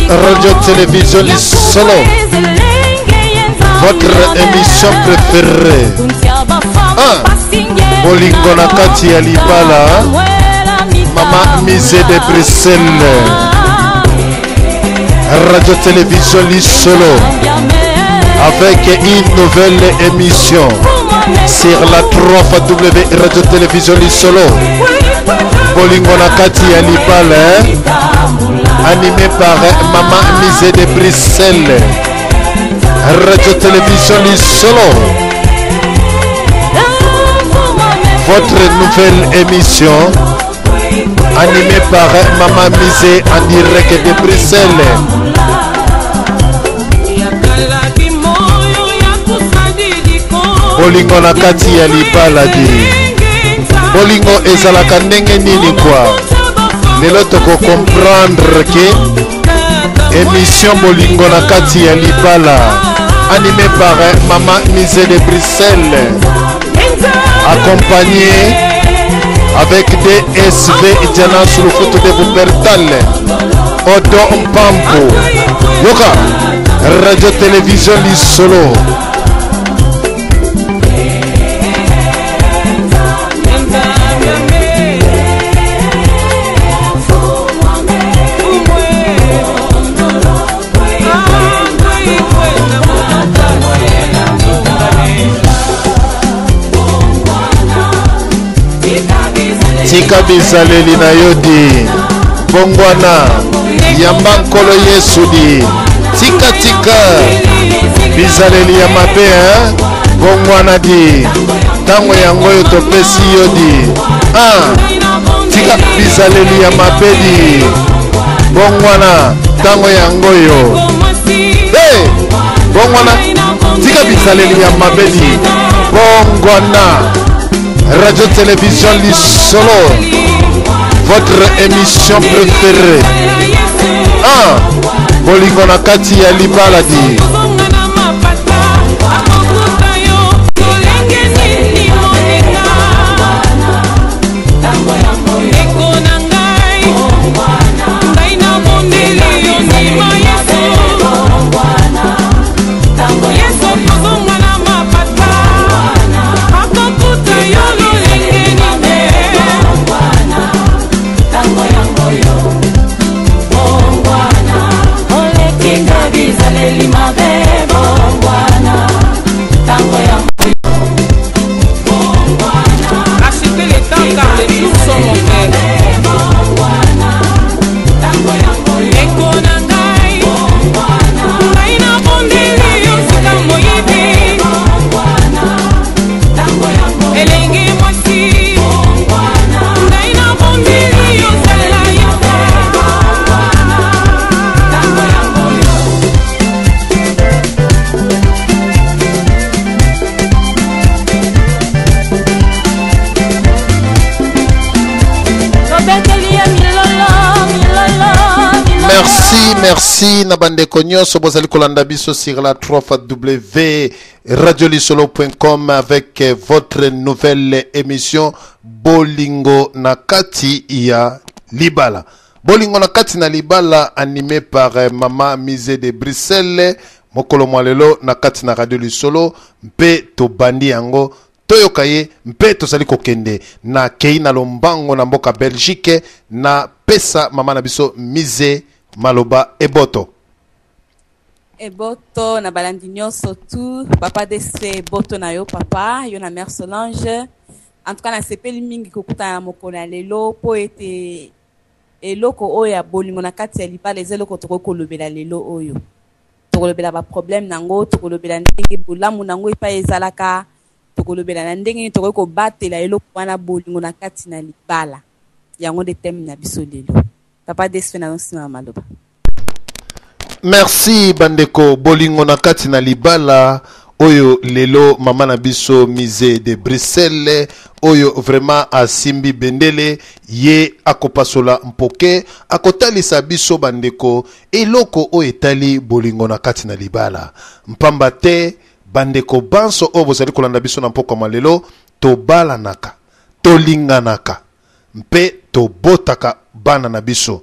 Radio Télévision Lisolo, votre émission préférée. Ah, Bolingo na kati ya libala, Mama Mise de Bruxelles. Radio Télévision Lisolo avec une nouvelle émission sur la 3 W Radio Télévision Lisolo. Bolingo na kati ya libala, hein? Animé par Maman Mise de Bruxelles. Radio Télévision Lisolo. Votre nouvelle émission animée par Maman Mise en direct de Bruxelles. Bolingo na kati ya libala di bolingo ezalaka ndenge nini kwa lelo tokokomprendre ke émission bolingo na kati ya libala animé par Mama Mise de Bruxelles, accompagné avec DSV Diana Sulufutu de Wuppertal, Odo Mpampo, Yoka, Radio Télévision Lisolo. Tika bizaleli na yo di bongwana, yamba nkolo Yesu di tika tika bizaleli ya mabe, hein? Bongwana di ntango yango oyo topesi yo di ah, tika bizaleli ya mabe di bongwana ntango yango oyo hey, bongwana tika bizaleli ya mabe di bongwana. Radio Télévision Lisolo, votre émission préférée. Ah, bolingo na kati ya libala di. Merci, merci na bandeko nyonso bozali kolanda biso sur la 3 W radiolisolo.com avec votre nouvelle émission Bolingo na kati ya libala. Bolingo na kati na libala animé par Mama Mise de Bruxelles, mokolo mwa lelo na kati na Radio Lisolo mpe tobandi yango toyoka ye mpe tozali kokende na kei na lombango na mboka Belgique na pesa mama na biso Mise maloba eboto. Eboto na balandi nyonso tu, papa DC eboto na yo papa, yo na mère Solange. En tout cas nasepeli mingi kokutana na mokolo ya lelo po ete eloko oyo ya bolingo na kati ya libala eza eloko tokoki kolobela lelo oyo. Tokolobela ba problème nango, tokolobela ndenge bolamu nango epai ezalaka, tokolobela na ndenge nini tokoki kobatela eloko wana bolingo na kati na libala. Yango nde thème na biso lelo. Papa DC na nsima maloba. Merci bandeko, bolingo na kati na libala oyo lelo mama na biso Mise de Bruxelles oyo vraiment asimbi bendele ye akopasola mpoke akotalisa biso bandeko eloko oyo etali bolingo na kati na libala. Mpamba te bandeko banso oyo bozali kolanda biso na mpokwa mwa lelo, tobalanaka, tolinganaka mpe tobotaka bana na biso.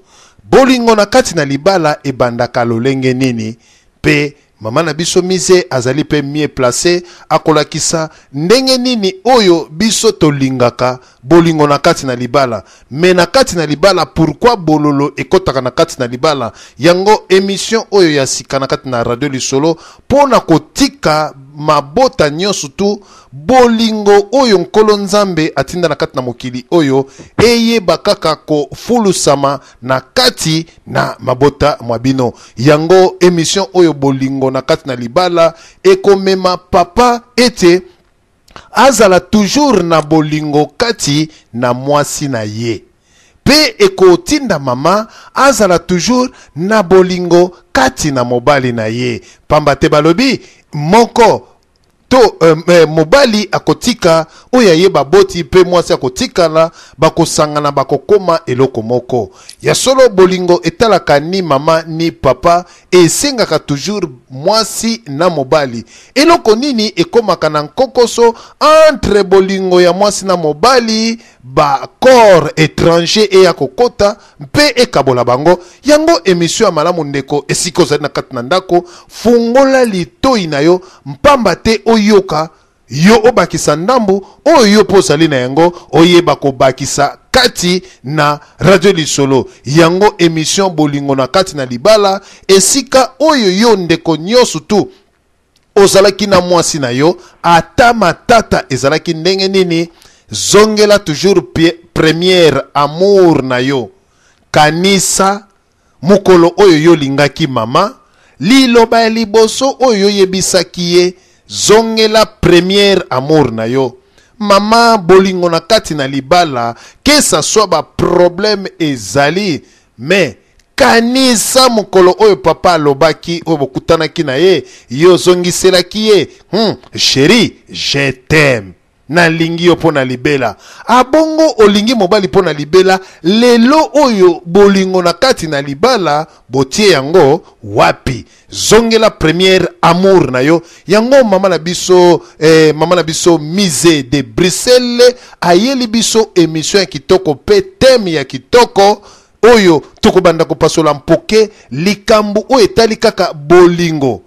Bolingo na kati na libala ebandaka lolenge nini? Mpe mama na biso Mise azali mpe mieux place akolakisa ndenge nini oyo biso tolingaka bolingo na kati na libala. Mais na kati na libala, pourquoi bololo ekotaka na kati na libala? Yango emission oyo ya sika na kati na Radio Lisolo mpo na kotika mabota nyonso tu bolingo oyo Nkolo Nzambe atinda na kati na mokili oyo eyeba kaka kofulusama na kati na mabota mwa bino. Yango emission oyo bolingo na kati na libala ekomema papa ete azala toujours na bolingo kati na mwasi na ye, pe ekotinda mama azala toujours na bolingo kati na mobali na ye, pamba te balobi moko to mobali akotika oyo aye baboti mpe mwasi akotikala, bakosangana bakokoma eloko moko. Ya solo bolingo etalaka ni mama ni papa, esengaka toujours mwasi na mobali. Eloko nini ekomaka na nkokoso entre bolingo ya mwasi na mobali? Ba corps étranger eya kokota mpe ekabola bango. Yango emission ya malamu ndeko, esika ozali na kati na ndako, fungola litoi na yo mpamba te oyoka yo obakisa ndambu oyo yo mpo ozali na yango, oyeba kobakisa kati na Radio Lisolo. Yango emission bolingo na kati na libala, esika oyo yo ndeko nyonso tu ozalaki na mwasi na yo, ata matata ezalaki ndenge nini, zongela toujours première amour na yo. Kanisa mokolo oyo yo lingaki mama, liloba ya liboso oyo yo yebisaki ye, zongela première amour na yo. Mama, bolingo na kati na libala, que ça soit ba problème ezali, mais kanisa mokolo oyo papa alobaki, oyo bokutanaki na ye, yo ozongiselaki ye, chérie, je t'aime, nalingi yo mpo na libela. Abongo olingi mobali mpo na libela, lelo oyo bolingo na kati na libala botie yango wapi? Zongela première amour na yo. Yango mama na biso, mama na biso Mise de Bruxelles ayeli biso émission ya kitoko pe thème ya kitoko oyo tokobanda kopasola mpoke likambo oyo etali kaka bolingo.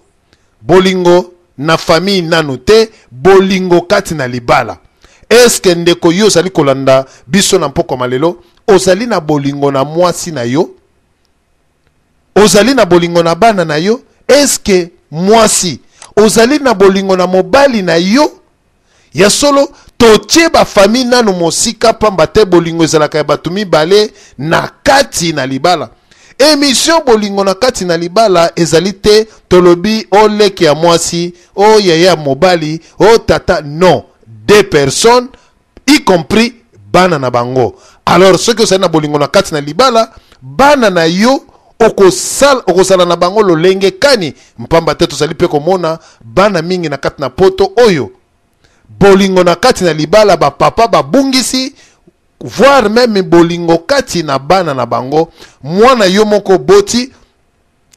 Bolingo na famille nanu te, bolingo kati na libala. Est-ce que ndeko yo ozali kolanda biso na mpokwa malelo, ozali na bolingo na mwasi na yo? Ozali na bolingo na bana na yo? Est-ce que mwasi ozali na bolingo na mobali na yo? Ya solo totie ba famille nanu mosika, pamba te bolingo ezalaka ya bato mibale na kati na libala. Émission bolingo na kati na libala ezali te tolobi o leki ya mwasi, o yaya ya mobali, o tata, non, deux personnes y compris bana na bango. Alors soki ozali na bolingo na kati na libala, bana na yo okozala na bango lolenge kani? Mpamba te tozali mpe komona bana mingi na kati na poto oyo bolingo na kati na libala ba papa babungisi, voire même bolingo kati na bana na bango. Mwana yo moko boti,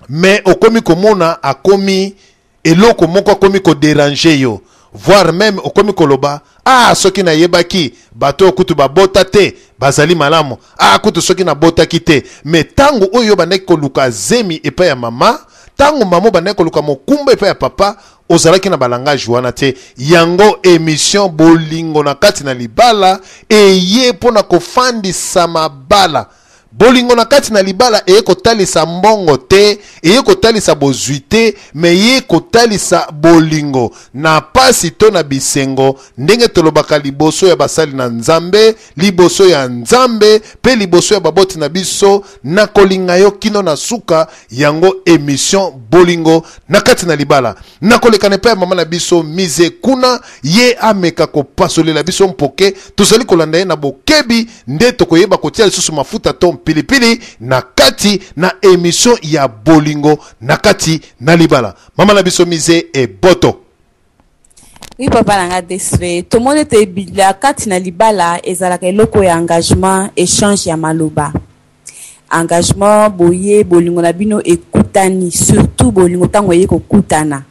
mais okomi komona akomi eloko moko akomi kodéranger yo, voire même okomi koloba, ah, soki nayebaki bato oyo kutu babota te bazali malamu, ah, kutu soki nabotaki te. Mais tango oyo bandaki koluka zemi epai ya mama, tango mama bandaki koluka mokumba epai ya papa, ozalaki na balangage wana te. Yango émission bolingo na kati na libala eye mpona kofandisa mabala. Bolingo na kati na libala eye kotalisa mbongo te, eye kotalisa bozwi te, me eye kotalisa bolingo na pasi to na bisengo, ndenge tolobaka liboso ya basali na Nzambe, liboso ya Nzambe pe liboso ya baboti na biso, na kolinga yo kino na suka. Yango émission bolingo na kati na libala. Na koleka na epai ya mama na biso Mise kuna, ye ameka kopasolela biso mpoke, tozali kolanda ye na bokebi nde tokoyeba kotia lisusu mafuta to mpilipili na kati na émission ya bolingo na kati na libala. Mama na biso Mise eboto. Oui, papa na nga Desfe, tomoni ete bila kati na libala ezalaka eloko ya engagement, échange ya maloba. Engagement boye bolingo na bino ekutani, surtout bolingo tango eye kokutana.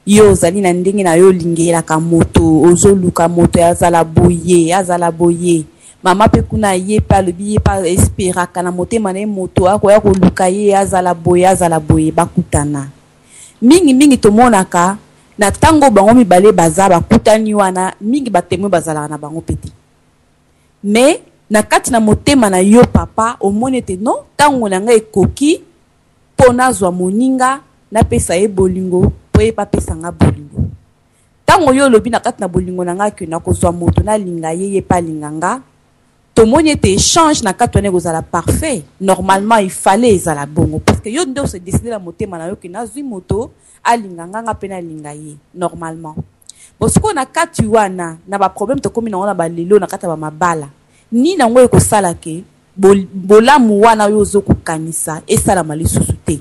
Yo ozali na ndenge na yo olingelaka moto, ozoluka moto azala boye, azala boye. Mama mpe kuna ye mpe alobi ye mpe esperaka na motema na ye moto akoya koluka ye, azala boye, azala boye, bakutana. Mingi mingi tomonaka na ntango bango mibale baza bakutani wana, mingi batémoin bazalaka na bango mpe te. Mais na kati na motema na yo papa, omoni ete non, ntango na ngai ekoki mpo nazwa moninga, napesa ye bolingo mpo ye bapesa nga bolingo. Ntango yo olobi na kati na bolingo na ngai ke nakozwa moto nalinga ye, ye mpe alinga nga, tomoni ete échange na kati wana ekozala parfait. Normalement il fallait ezala bongo, parce que yo nde ose décider na motema na yo ke nazwi moto alinga nga, nga mpe nalinga ye normalement. Bon, sikoyo na kati wana na baproblème tokómi nango na balelo na kati ya bamabala, nini yango ekosala ke bolamu wana oyo ozokokanisa esalama lisusu te?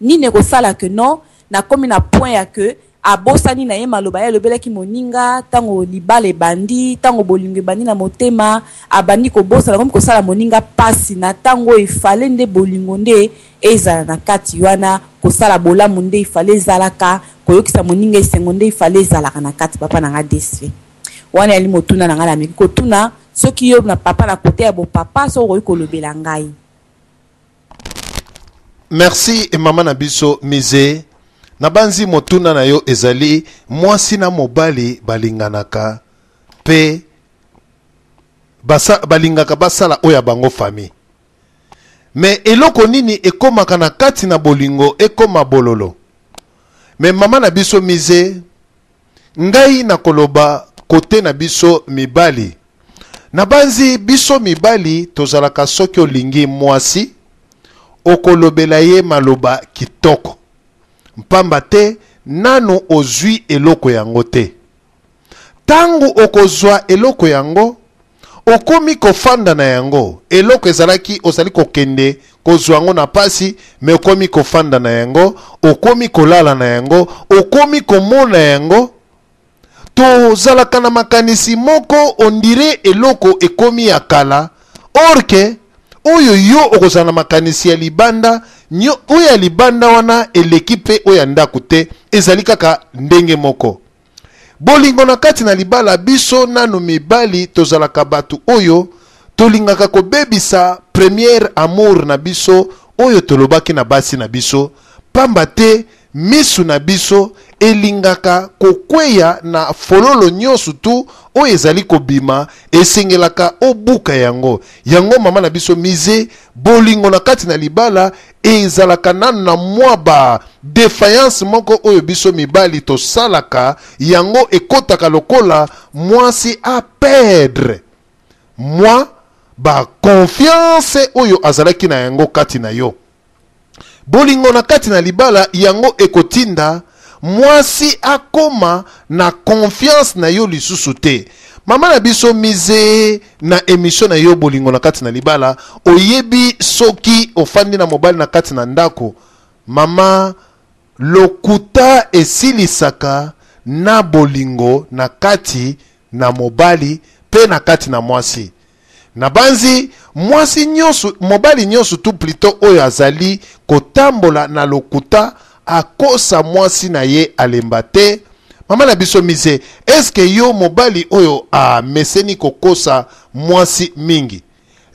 Nini ekosala ke non, nakomi na point ya ke abosani na ye maloba ye alobelaki moninga ntango libala ebandi, ntango bolingo ebandi na motema, abandi kobosana, komi kosala moninga mpasi na ntango oyo efale nde bolingo nde ezala na kati wana, kosala bolamu nde ifale ezalaka, koyokisa moninga esengo nde ifale ezalaka na kati? Papa na nga DSV, wana yali motuna na ngai nameki kotuna soki yo na papa na kote ya bopapa, soki okoki kolobela ngai. Merci mama na biso Mise. Nabanzi motuna na yo ezali mwasi na mobali balinganaka mpe balingaka basala oyo ya bango famille, mais eloko nini ekomaka na kati na bolingo ekoma bololo? Mais mama na biso Mise, ngai nakoloba kote na biso mibali, nabanzi biso mibali tozalaka, soki olingi mwasi, okolobela ye maloba kitoko, mpamba te nanu ozwi eloko yango te. Ntango okozwa eloko yango, okomi kofanda na yango. Eloko ezalaki ozali kokende kozwa yango na pasi, mais okomi kofanda na yango, okomi kolala na yango, okomi komona yango. Tozalaka na makanisi moko, on dirait eloko ekomi ya kala, or ke oyo yo okozala na makanisi ya libanda, oyo ya libanda wana eleki mpe oyo ya ndako te, ezali kaka ndenge moko. Bolingo na kati na libala, biso nanu mibali tozalaka bato oyo tolingaka kobebisa première amour na biso oyo tolobaki na basi na biso, pamba te misu na biso elingaka kokweya na fololo nyonso tu oyo ezali kobima, esengelaka obuka yango. Yango mama na biso Mise, bolingo na kati na libala ezalaka nanu na mwa ba défaillance moko oyo biso mibali tosalaka, yango ekɔtaka lokola mwasi aperdre mwa ba confiance oyo azalaki na yango kati na yo. Bolingo na kati na libala, yango ekotinda mwasi akoma na confiance na yo lisusu te. Mama na biso Mise, na émission na yo Bolingo na kati na libala, oyebi soki ofandi na mobali na kati na ndako, mama, lokuta esilisaka na bolingo na kati na mobali mpe na kati na mwasi. Nabanzi mwasi nyonso, mobali nyonso tu plutôt, oyo azali kotambola na lokuta, akosa mwasi na ye alemba te. Mama na biso Mise, eske yo mobali oyo ameseni kokosa mwasi mingi,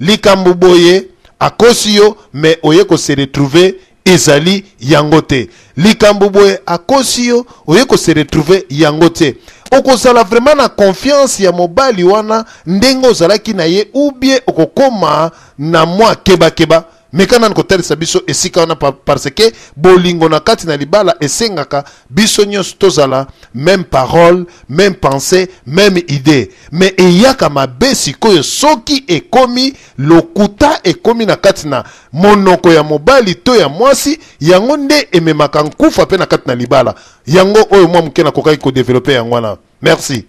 likambo boye akosi yo, mais oye kose retrouver ezali yango te, likambo boye akosi yo, oye kose retrouver yango te, okozala vraiment na confiance ya mobali wana ndenge ozalaki na ye, ou bien okokoma na mwa kebakeba? Meka nani kotalisa biso esika wana, parce que bolingo na kati na libala esengaka biso nyonso tozala même parole, même pensée, même idée. Mais eyaka mabe sikoyo soki ekomi lokuta, ekomi na kati na monoko ya mobali to ya mwasi, yango nde ememaka nkufa mpe na kati na libala. Yango oyo mwa moke nakokaki kodévelopper yango wana. Merci.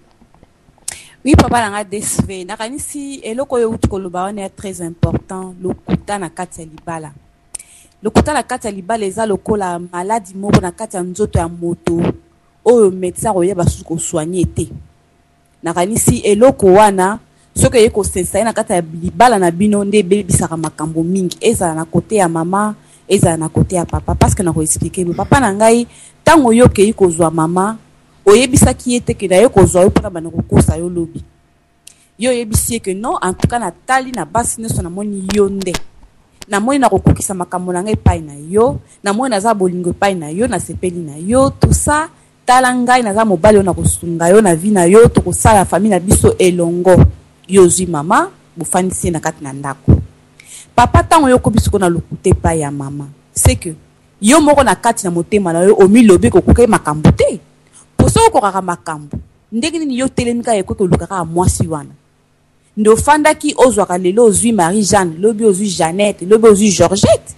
Oui, papa na nga DSV, nakanisi eloko oyo euti koloba wana ya très important. Lokuta na kati ya libala, lokuta na kati ya libala eza lokola maladi moko na kati ya nzoto ya moto oyo médecin akoyeba susu kosoigner te. Nakanisi eloko wana soki eye kosesa ye na kati ya libala na bino, nde ebebisaka makambo mingi, ezala na kote ya mama, ezala na kote ya papa. Parce que nakoexpliquer bo, papa na ngai, ntango yo okei kozwa mama, oyebisaki ye te ke naye kozwa yo mpona banda kokosa yo lobi. Yo oyebisi ye que non, en tout cas natali na basi nionso namoni yo nde. Namoni nakokokisa makambo na ngai epai na yo, namoni naza bolingo epai na yo, nasepeli na yo, tout ça. Tala ngai naza mobali oyo nakosunga yo na vie na yo, tokosala famille na biso elongo. Yo ozui mama, bofandisi ye na kati na ndako. Papa tango yo okomi sikoyo na lokuta epai ya mama, c'est que yo moko na kati na motema na yo omilobi que okokaki makambo te. Po soki okokaka makambo, ndenge nini yo otelemi kaka ekoki koluka kaka mwasi wana? Nde ofandaki ozwaka lelo ozui Marie Jeanne, lobi ozui Jeannette, lobi ozui Georgette.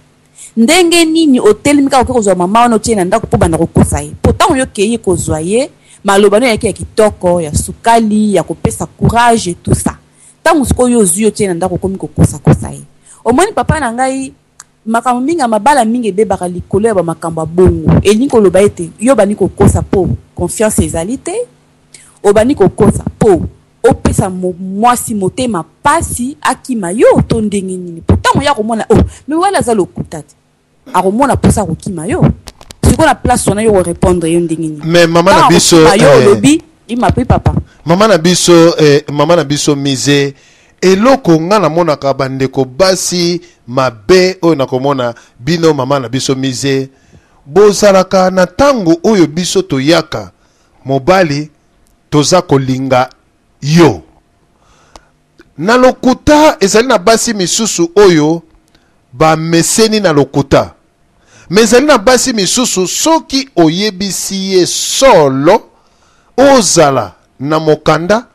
Ndenge nini otelemi kaka oke kozwa mama wana otie ye na ndako po obanda kokosa ye? Po tango yo okeyi kozwa ye, maloba no eyaki ya kitoko, ya sukali, ya kopesa courage et tout ça. Tango sikoyo yo ozui ye otie ye na ndako okomi kokosa kosa ye. Omoni papa na ngai, makambo mingi ya mabala mingi ebebaka likolo ya ba makambo ya bongo. Elingi koloba ete yo obandi kokosa po confiance ezali te, obandi kokosa po opesa mwasi motema pasi akima yo to ndenge nini? Po tango ye akomona oh mais wana aza lokuta te, akomona posa akokima yo. Sikoyo na place wana yo ko repondre yo ndenge nini? Mais mama na biso yo olobi ima pe papa. Mama na biso eh, mama na biso mise eloko nga namonaka bandeko basi mabe oyo nakomona bino mama na biso mise bozalaka na ntango oyo biso toyaka mobali toza kolinga yo na lokuta. Ezali na basi misusu oyo bameseni na lokuta, me ezali na basi misusu soki oyebisi ye solo, ozala na mokanda,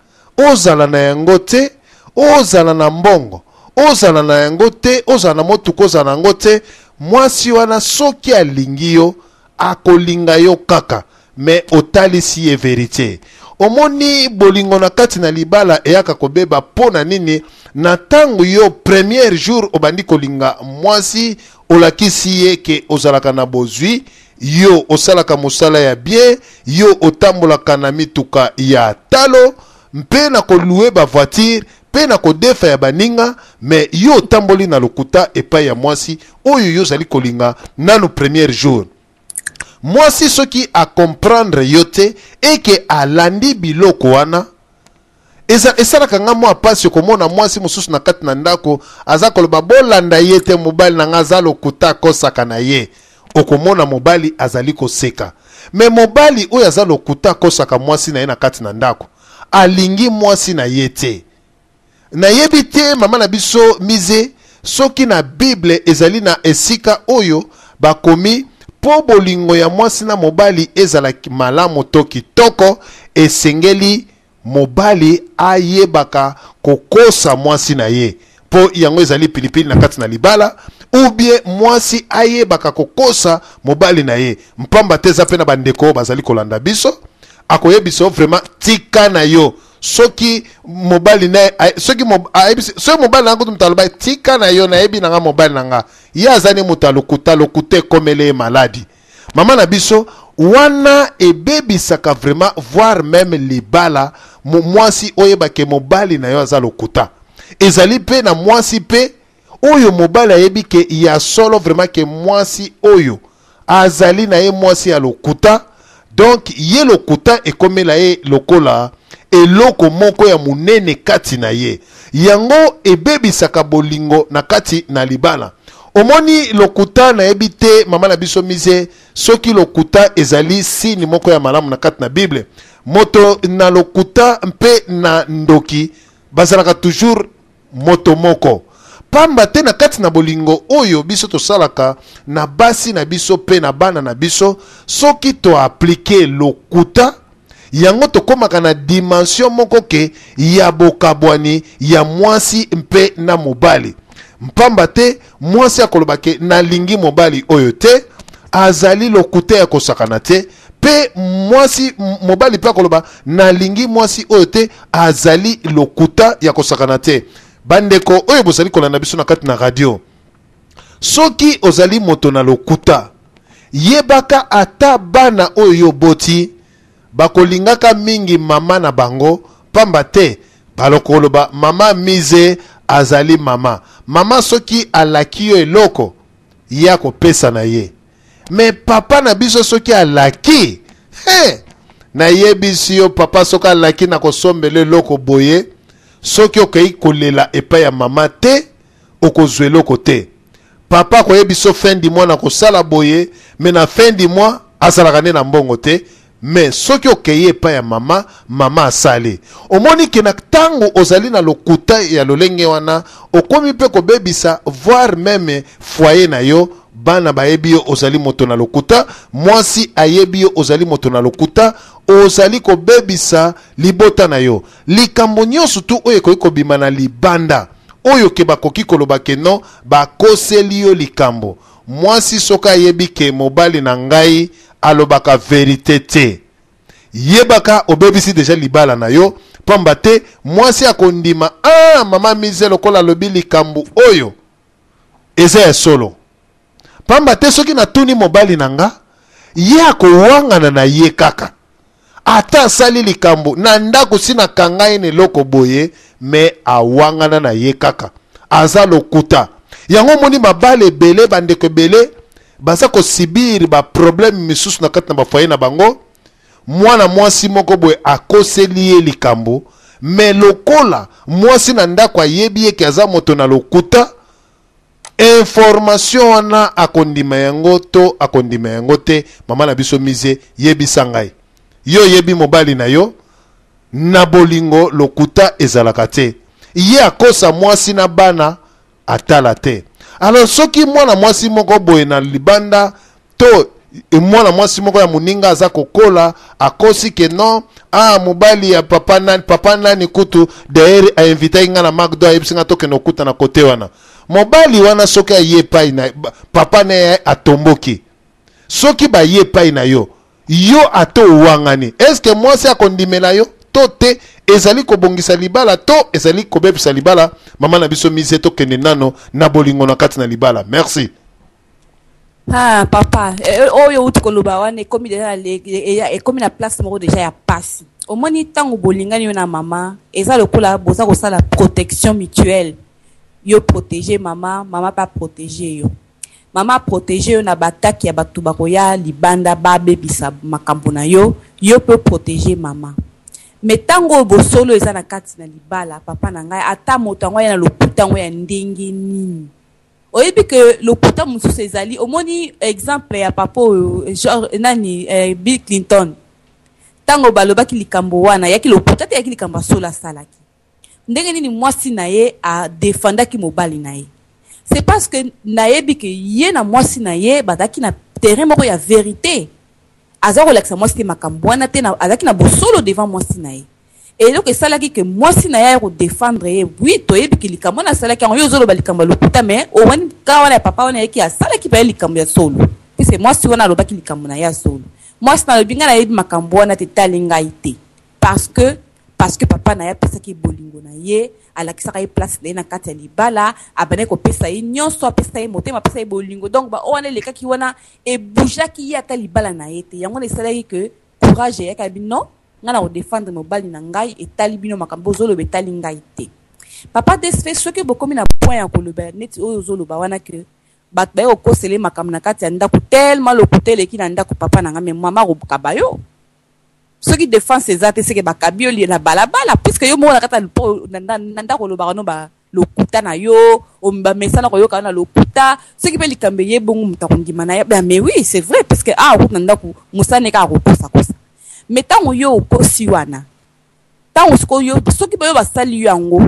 ozala na yango te, ozala na mbongo, ozala na yango te, ozala na motuka, ozala na yango te, mwasi wana soki alingi yo akolinga yo kaka, mais otalisi ye verite. Omoni bolingo na kati na libala eyaka kobeba po na nini? Na tango yo premier jour obandi kolinga mwasi, olakisi ye ke ozalaka na bozwi, yo osalaka mosala ya bien, yo otambolaka na mituka ya talo mpe na ko louer ba voiture mpe na kodefa ya baninga, mais yo otamboli na lokuta epai ya mwasi oyo yo ozali kolinga nanu premier jour. Mwasi soki a comprendre yo te eke alandi biloko wana, eza esalaka nga mwa pasi komona mwasi mosusu na kati na ndako aza koloba bolanda ye te, mobali na nga aza lokuta, akosaka na ye. Okomona mobali azali koseka, me mobali oyo aza lokuta akosaka mwasi na ye na kati na ndako, alingi mwasi na ye te. Nayebi te mama na biso Mize soki na Bible ezali na esika oyo bakomi mpo bolingo ya mwasi na mobali ezala malamu to kitoko, esengeli mobali ayebaka kokosa mwasi na ye mpo yango ezali pilipili na kati na libala, ou bien mwasi ayebaka kokosa mobali na ye, mpamba te eza mpe na bandeko oyo bazali kolanda biso, akoyebisa yo vraiment tika na yo soki mobali na soki ayebisi soki mobali na nga kutu moto aloba tika na yo, nayebi na nga mobali na nga ye aza ne moto ya lokuta, lokuta ekomeli ye maladi. Mama na biso wana ebebisaka vraiment voire meme libala. Mwasi oyebake mobali na yo aza lokuta, ezali mpe na mwasi mpe oyo mobali ayebi ke ya solo vraiment ke mwasi oyo azali na ye mwasi ya lokuta, donc ye lokuta ekomela ye lokola eloko moko ya monene kati na ye, yango ebebisaka bolingo na kati na libala. Omoni lokuta, nayebi te mama na biso Mise soki lokuta ezali signe moko ya malamu na kati na Bible. Moto na lokuta mpe na ndoki bazalaka toujours moto moko, pamba te na kati na bolingo oyo biso tosalaka na basi na biso mpe na bana na biso, soki to appliquer lokuta yango tokomaka na dimension moko ke ya bokabwani ya mwasi mpe na mobali, mpamba te mwasi akoloba ke nalingi mobali oyo te, azali lokuta ya kosakana te, mpe mwasi mobali mpe akoloba nalingi mwasi oyo te, azali lokuta ya kosakana te. Bandeko oyo bozali kolanda biso na kati na radio, soki ozali moto na lokuta, yebaka ata bana oyo yo oboti bakolingaka mingi mama na bango, pamba te balokoloba mama Mise azali mama. Mama soki alaki yo eloko, ye akopesa na ye. Me papa na biso soki alaki, he, nayebisi yo, papa soki alaki na kosombela eloko boye, Soki okei kolela epai ya mama te, okozwa eloko te. Papa akoyebi so fin du mois nakosala boye, mais na fin du mois azalaka nde na mbongo te. Mais soki okei epai ya mama, mama asali. Omoni ke na ntango ozali na lokuta ya lolenge wana, okomi mpe kobebisa voire meme foyer na yo. Bana bayebi yo ozali moto na lokuta, mwasi ayebi yo ozali moto na lokuta, ozali kobebisa libota na yo. Likambo nyonso tu oyo ekoki kobima na libanda, oyo ke bakoki koloba ke non, bakoseli yo likambo. Mwasi soki ayebi ke mobali na ngai alobaka verite te, yebaka obebisi deja libala na yo, pamba te mwasi akondima, ah, mama Mise lokola alobi likambo oyo eza ya solo. Pamba te soki natuni mobali na nga, ye akowangana na ye kaka. Ata asali likambo na ndako, si nakanga ye na eloko boye, me awangana na ye kaka, aza lokuta. Yango omoni mabala ebele, bandeko ebele baza kosibir ba problème misusu na kati na ba foyer na bango. Mwana mwasi moko boye akoseli ye likambo, me lokola mwasi na ndako ayebi ye ke aza moto na lokuta, information wana akondima yango to akondima yango te. Mama na biso Mise, yebisa ngai, yo oyebi mobali na yo na bolingo, lokuta ezalaka te. Ye akosa mwasi na bana atala te. Alors soki mwana mwasi moko boye na libanda to mwana mwasi moko ya moninga aza kokola, akosi ke non, ah, mobali ya papa nani, papa nani kutu d'ailleurs ainvitaki nga na McDo, ayebisi nga tokende okuta na kote wana. Mobali wana soki aye epai na papa na ye atomboki, soki baye epai na yo, yo ata owangani, eske mwasi akondimela yo to te? Ezali kobongisa libala to ezali kobebisa libala? Mama na biso Mise, tokende nano na bolingo na kati na libala. Merci. Ah, papa, oyo outi koloba wana ekomi deja na ekomi na place moko deja ya pasi. Omoni ntango bolingani yo na mama, eza lokola boza kosala protection mutuelle. Yo protéger mama, mama pa protéger yo. Mama protéger yo na bataki ya bato bakoya libanda babebisa makambo na yo, yo pe protéger mama. Mais ntango oyo bosolo eza na kati na libala, papa na ngai, ata moto yango aya na lokuta yango ya ndenge nini, oyebi ke lokuta mosusu ezali. Omoni exemple ya papa oyo, genre nani, Bill Clinton, ntango balobaki likambo wana, yaki lokuta te, yaki likambo ya solo. Asalaki ndenge nini? Mwasi na ye adefendaki mobali na ye. C'est parce que nayebi ke ye na mwasi na ye bazalaki na terrain moko ya vérité. Aza kolakisa mwasi te makambo wana te, azalaki na bosolo devant mwasi na ye. Eloko esalaki ke mwasi na ye aya kodefendre ye, oui, toyebi ke likambo wana asalaki yango, yo ozoloba likambo ya lokuta, mais owani ka wana ya papa wana ayeki asalaki mpe likambo ya solo, puisque mwasi wana alobaki likambo na ye ya solo. Mwasi na alobi: "Ngai nayebi makambo wana te, tali ngai te", parce que papa na ye apesaki bolingo na ye, alakisaka ye place na ye na kati ya libala, abandaki kopesa ye nyonso, apesa ye motema, apesa ye bolingo. Donc baoyo wana elekaki wana ebougeaki ye ata libala na ye te. Yango wana esalaki ke courage eyaki, abi: "Non, ngai na kodefendre mobali na ngai, etali bino makambo ozoloba, etali ngai te." Papa Desfe, soki bokomi na point ya koloba neti oyo ozoloba wana, ke bato baye kokosela ye makambo na kati ya ndako, tellement lokuta eleki na ndako, papa na ngai, me mama akokaba yo. Soki défense eza te, seke bakabi yo na balabala, puisque yo moko na kati ya na ndako olobaka no ba lokuta na yo, bamesana koyoka na lokuta. Soki mpe likambo eye bongo, moto akondima na ye, mais oui, c'est vrai, puisque ah, okuta na ndako, mosala kaka kokosakosa. Mais ntango yo okosi wana, ntango sikoyo soki bayo basali yo yango,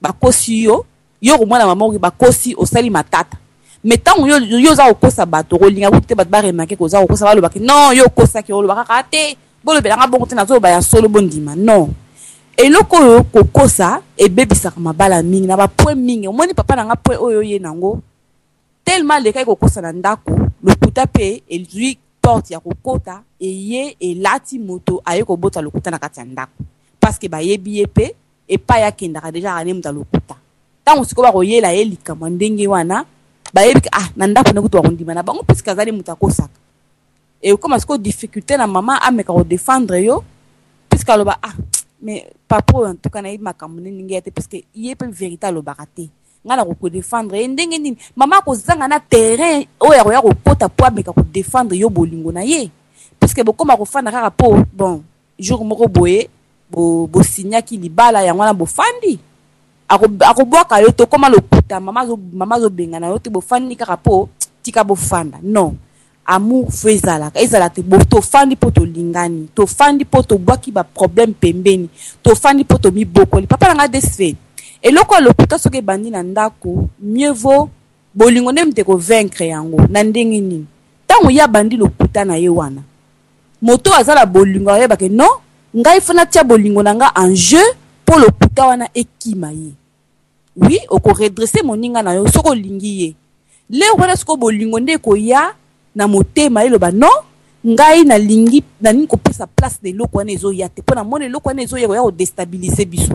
bakosi yo, yo komona mama oki bakosi, osali matata. Mais ntango yo oza kokosa bato, okolinga kutu te bato baremarquer koza kokosa, balobaki: "Non, yo okosaki." Oloba kaka te: "Bolobelanga bongo te, nazoloba ya solo, bondima." Non, eloko oyo kokosa ebebisaka mabala mingi na bapoint mingi. Omoni, papa na nga, point oyo ye nango tellement alekaki kokosa na ndako, lokuta mpe ezwi porte ya kokota, eye elati moto aye kobota lokuta na kati ya ndako, parce que bayebi ye mpe epai akendaka deja ane moto alokuta. Ntango sikoyo bakoyela ye likambo ya ndenge wana, bayebi ke ah, na ndako nde kutu bakondima na bango, puisque azali moto akosaka. Ekoma sikoyo difficulté na mama ameka kodefendre yo, puisque aloba: "Ah, mais papa oyo, en tout cas nayebi makambo nini ngai te, puisque ye mpe vérité alobaka te, ngai na kokodefendre ye ndenge nini?" Mama akozanga na terrain oyo akoya kokota mpo ameka kodefendre yo bolingo na ye, puisque bokóma kofanda kaka mpo bon, jour moko boye bosignaki libala, yango wana bofandi. Akobwaka yo te, okóma lokuta, mama azobengana yo te, bofandi kaka mpo tika bofanda. Non, amour faut ezalaka, ezala te tofandi mpo tolingani, tofandi mpo tobwaki baproblème pembeni, tofandi mpo tomibokoli. Papa na nga DSV, eloko ya lokuta soki ebandi na ndako, mieux vaut bolingo nde moto ekovaincre yango. Na ndenge nini? Ntango ye abandi lokuta na ye wana, moto aza na bolingo ayebake: non, ngai faut natia bolingo na nga en jeu mpo lokuta wana ekima ye. Oui, okoredresser moninga na yo soki olingi ye. Lero wana sikoyo bolingo nde ekoya na motema, eloba: non, ngai nalingi, nalingi kopesa place na eloko wana ezoya te, mpo namoni eloko wana ezoya koya kodéstabiliser biso.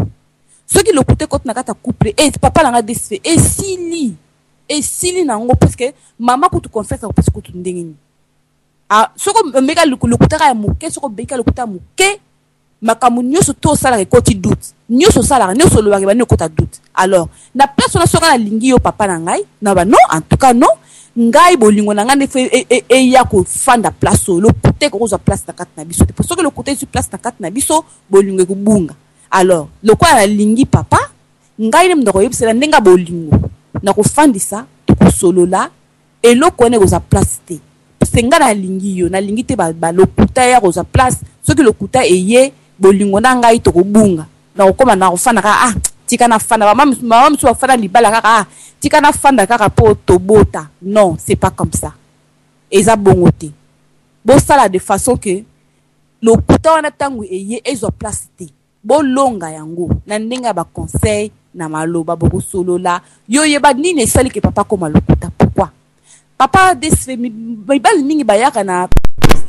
Soki lokuta ekoti na kati ya couple e, papa na nga DSV, esili, esili nango, parce que mama kutu confiance akopesa kutu ndenge nini? Ah, soki omeka lokuta kaka ya moke, soki obeki lokuta ya moke, makambo nyonso to osalaka ekoti doute, nyonso osalaka, nyonso olobaka ebandi ekota doute. Alors na place wana, soki nalingi yo, papa na ngai, na ba non, en tout cas non, ngai bolingo na ngai nde faut eya kofanda place oyo. Lokuta ekokozwa place na kati na biso te, po soki lokuta ezwi place na kati na biso, bolingo ekobunga. Alors lokola nalingi papa, ngai nde moto akoyebisela ndenge ya bolingo na kofandisa, tokosolola, eloko wana ekozwa place te, parce ngai nalingi yo, nalingi te balokuta ya kozwa place. Soki lokuta eye, bolingo na ngai tokobunga, nakokóma na kofanda kaka: ah, tika nafanda. Mama mosusu bafanda libala kaka: ah, tika nafanda kaka mpo tobota. Non, c'est pas comme ça, eza bongo te. Bosala de façon que lokuta wana, ntango eye, ezwa place te. Bolonga yango na ndenge ya baconseil, na maloba, bokosolola. Yo yeba nini esali ke papa koma lokuta. Pourquoi papa DSV? Mibali mingi bayaka na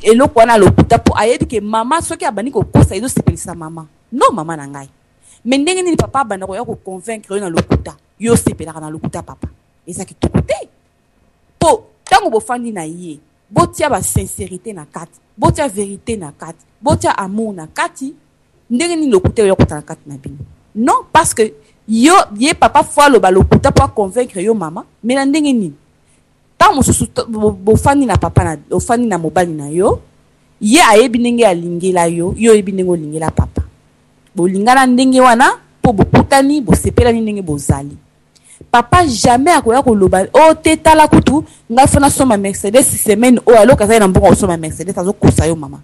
eloko wana lokuta mpo ayebi ke mama soki abandi kokosa, ezosepelisa mama. Non, mama na ngai, mais ndenge nini papa abanda koya koconvaincre yo na lokuta, yo osepelaka na lokuta? Papa, eza kitoko te, mpo ntango bofandi na ye, botia basincérité na kati, botia vérité na kati, botia amour na kati. Ndenge nini lokuta oyo okota na kati na bino? Non, parce que yo ye papa faut aloba lokuta mpo aconvaincre yo mama, mais na ndenge nini? Ntango mosusu bofandi na papa na, ofandi na mobali na yo, ye ayebi ndenge alingela yo, yo oyebi ndenge olingela papa. Bolingana ndenge wana mpo bokutani, bosepelani ndenge bozali. Papa jamais akoya koloba: o te, tala kutu ngai faut nasomba Mercedes semaine oyo, aloka azali na mbongo akosomba Mercedes. Azokosa yo mama,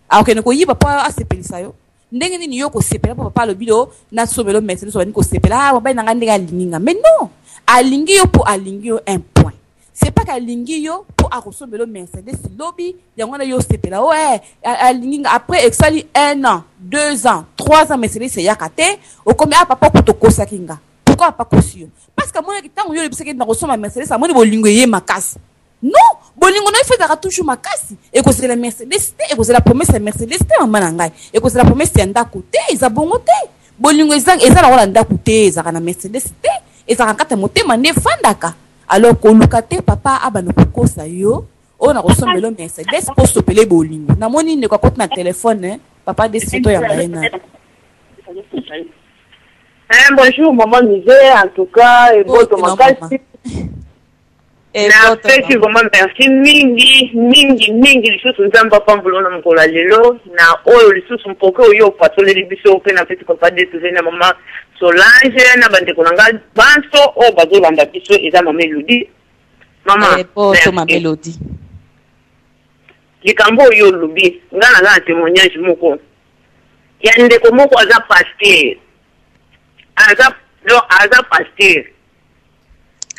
akokende koyiba mpo asepelisa yo. Ndenge nini yo kosepela mpo papa alobi: o, nasombela Mercedes? Obandi kosepela: ah, mobali na ngai ndenge alingi nga. Mais non, alingi yo mpo alingi yo, un point. C'est pas qu'alingi yo mpo akosombela Mercedes lobi, yango wana yo osepela: o eh, alingi nga. Après esali un an, 2 ans, 3 ans, Mercedes eyaka te. Okomi: ah, papa okuta okosaki nga. Pourquoi papa kosi yo? Parce que amonaki ntango yo olobisaki na kosomba Mercedes, amoni bolingo eye makasi. Non, bolingo na yo ezalaka toujours makasi. Ekozela Mercedes te, ekozela promesse ya Mercedes te, mama na ngai, ekozela promesse ya ndako te. Eza bongo te. Bolingo eza nango na ndako te, ezalaka na Mercedes te, ezalaka kati ya motema nde efandaka. Alors koluka te papa abanda kokosa yo: oyo nakosombela Mercedes mpo sopele bolingo. Namoni ndeko akoti na telefone. Papa Desi, toyamba ye na Hein, bonjour maman Misé, en tout cas, et bon, makasi. Napesi vraiment merci mingi mingi mingi lisusu. Nzambe apambola na mokolo ya lelo na oyo lisusu mpoke oyo opasoleli biso. Mpe napesi papa Desive na mama Solange na bandeko na ngai banso oyo bazolanda biso. Eza mama Elodi. Mama Mama Elodi. Likambo oyo olobi, ngai naza na témoignage moko ya ndeko moko aza pasteur, aza donc aza pasteur.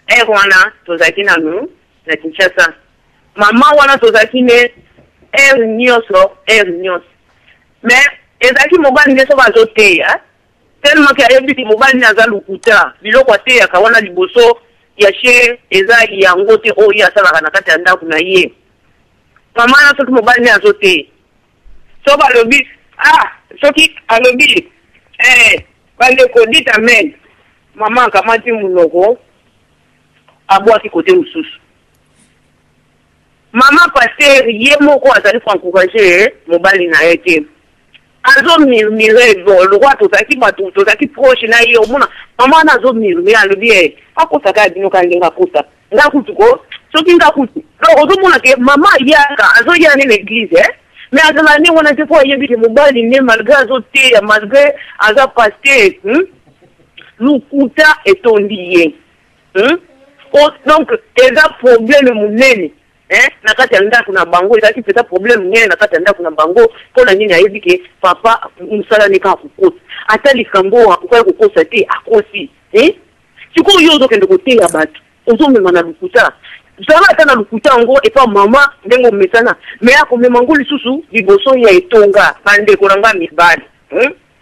Heure wana tozalaki nanu na Kinshasa. Mama wana tozalaki ne heure nyonso, heure nyonso, mais ezalaki mobali nde soki azoteya, tellement ke ayebiki mobali nde aza lokuta, biloko ateyaka wana liboso ya chaire eza yango te oyo ye asalaka na kati ya ndako na ye. Mama wana, soki mobali nde azoteya, so balobi: ah, soki alobi: eh, bandeko, dites amen, mama akamati monoko, abwaki kote mosusu. Mama pasteur ye moko azali koencourager mobali na ye te, azomurmurer. Bon, lokwa tozalaki bato, tozalaki proche na ye, omona mama wana azomurmurer, alobi: e, akosaka ya bino ka ndenge akosa nga kutu ko soki nga kutu. Donc ozomona ke mama ayaka, azoya ne na église, eh? Mais azala nde wana te, mpo ayebi ke mobali nde, malgré azoteya, malgré aza pasteur, Lokuta etondi ye. Hum? Donc eza problème munene hein na kati ya ndaku na bango, ezalaki mpenza problème munene na kati ya ndaku na bango. Mpo na nini? Ayebi ke papa mosala ne kaka kokosa, ata likambo oyo akokaki kokosa te, akosi hein. Sikoyo yo ozokende koteya bato, ozomema na lokuta. Zala ata na lokuta yango epa mama ndenge omesana, mais akomema yango lisusu liboso ya etonga. Bandeko na ngai mibali,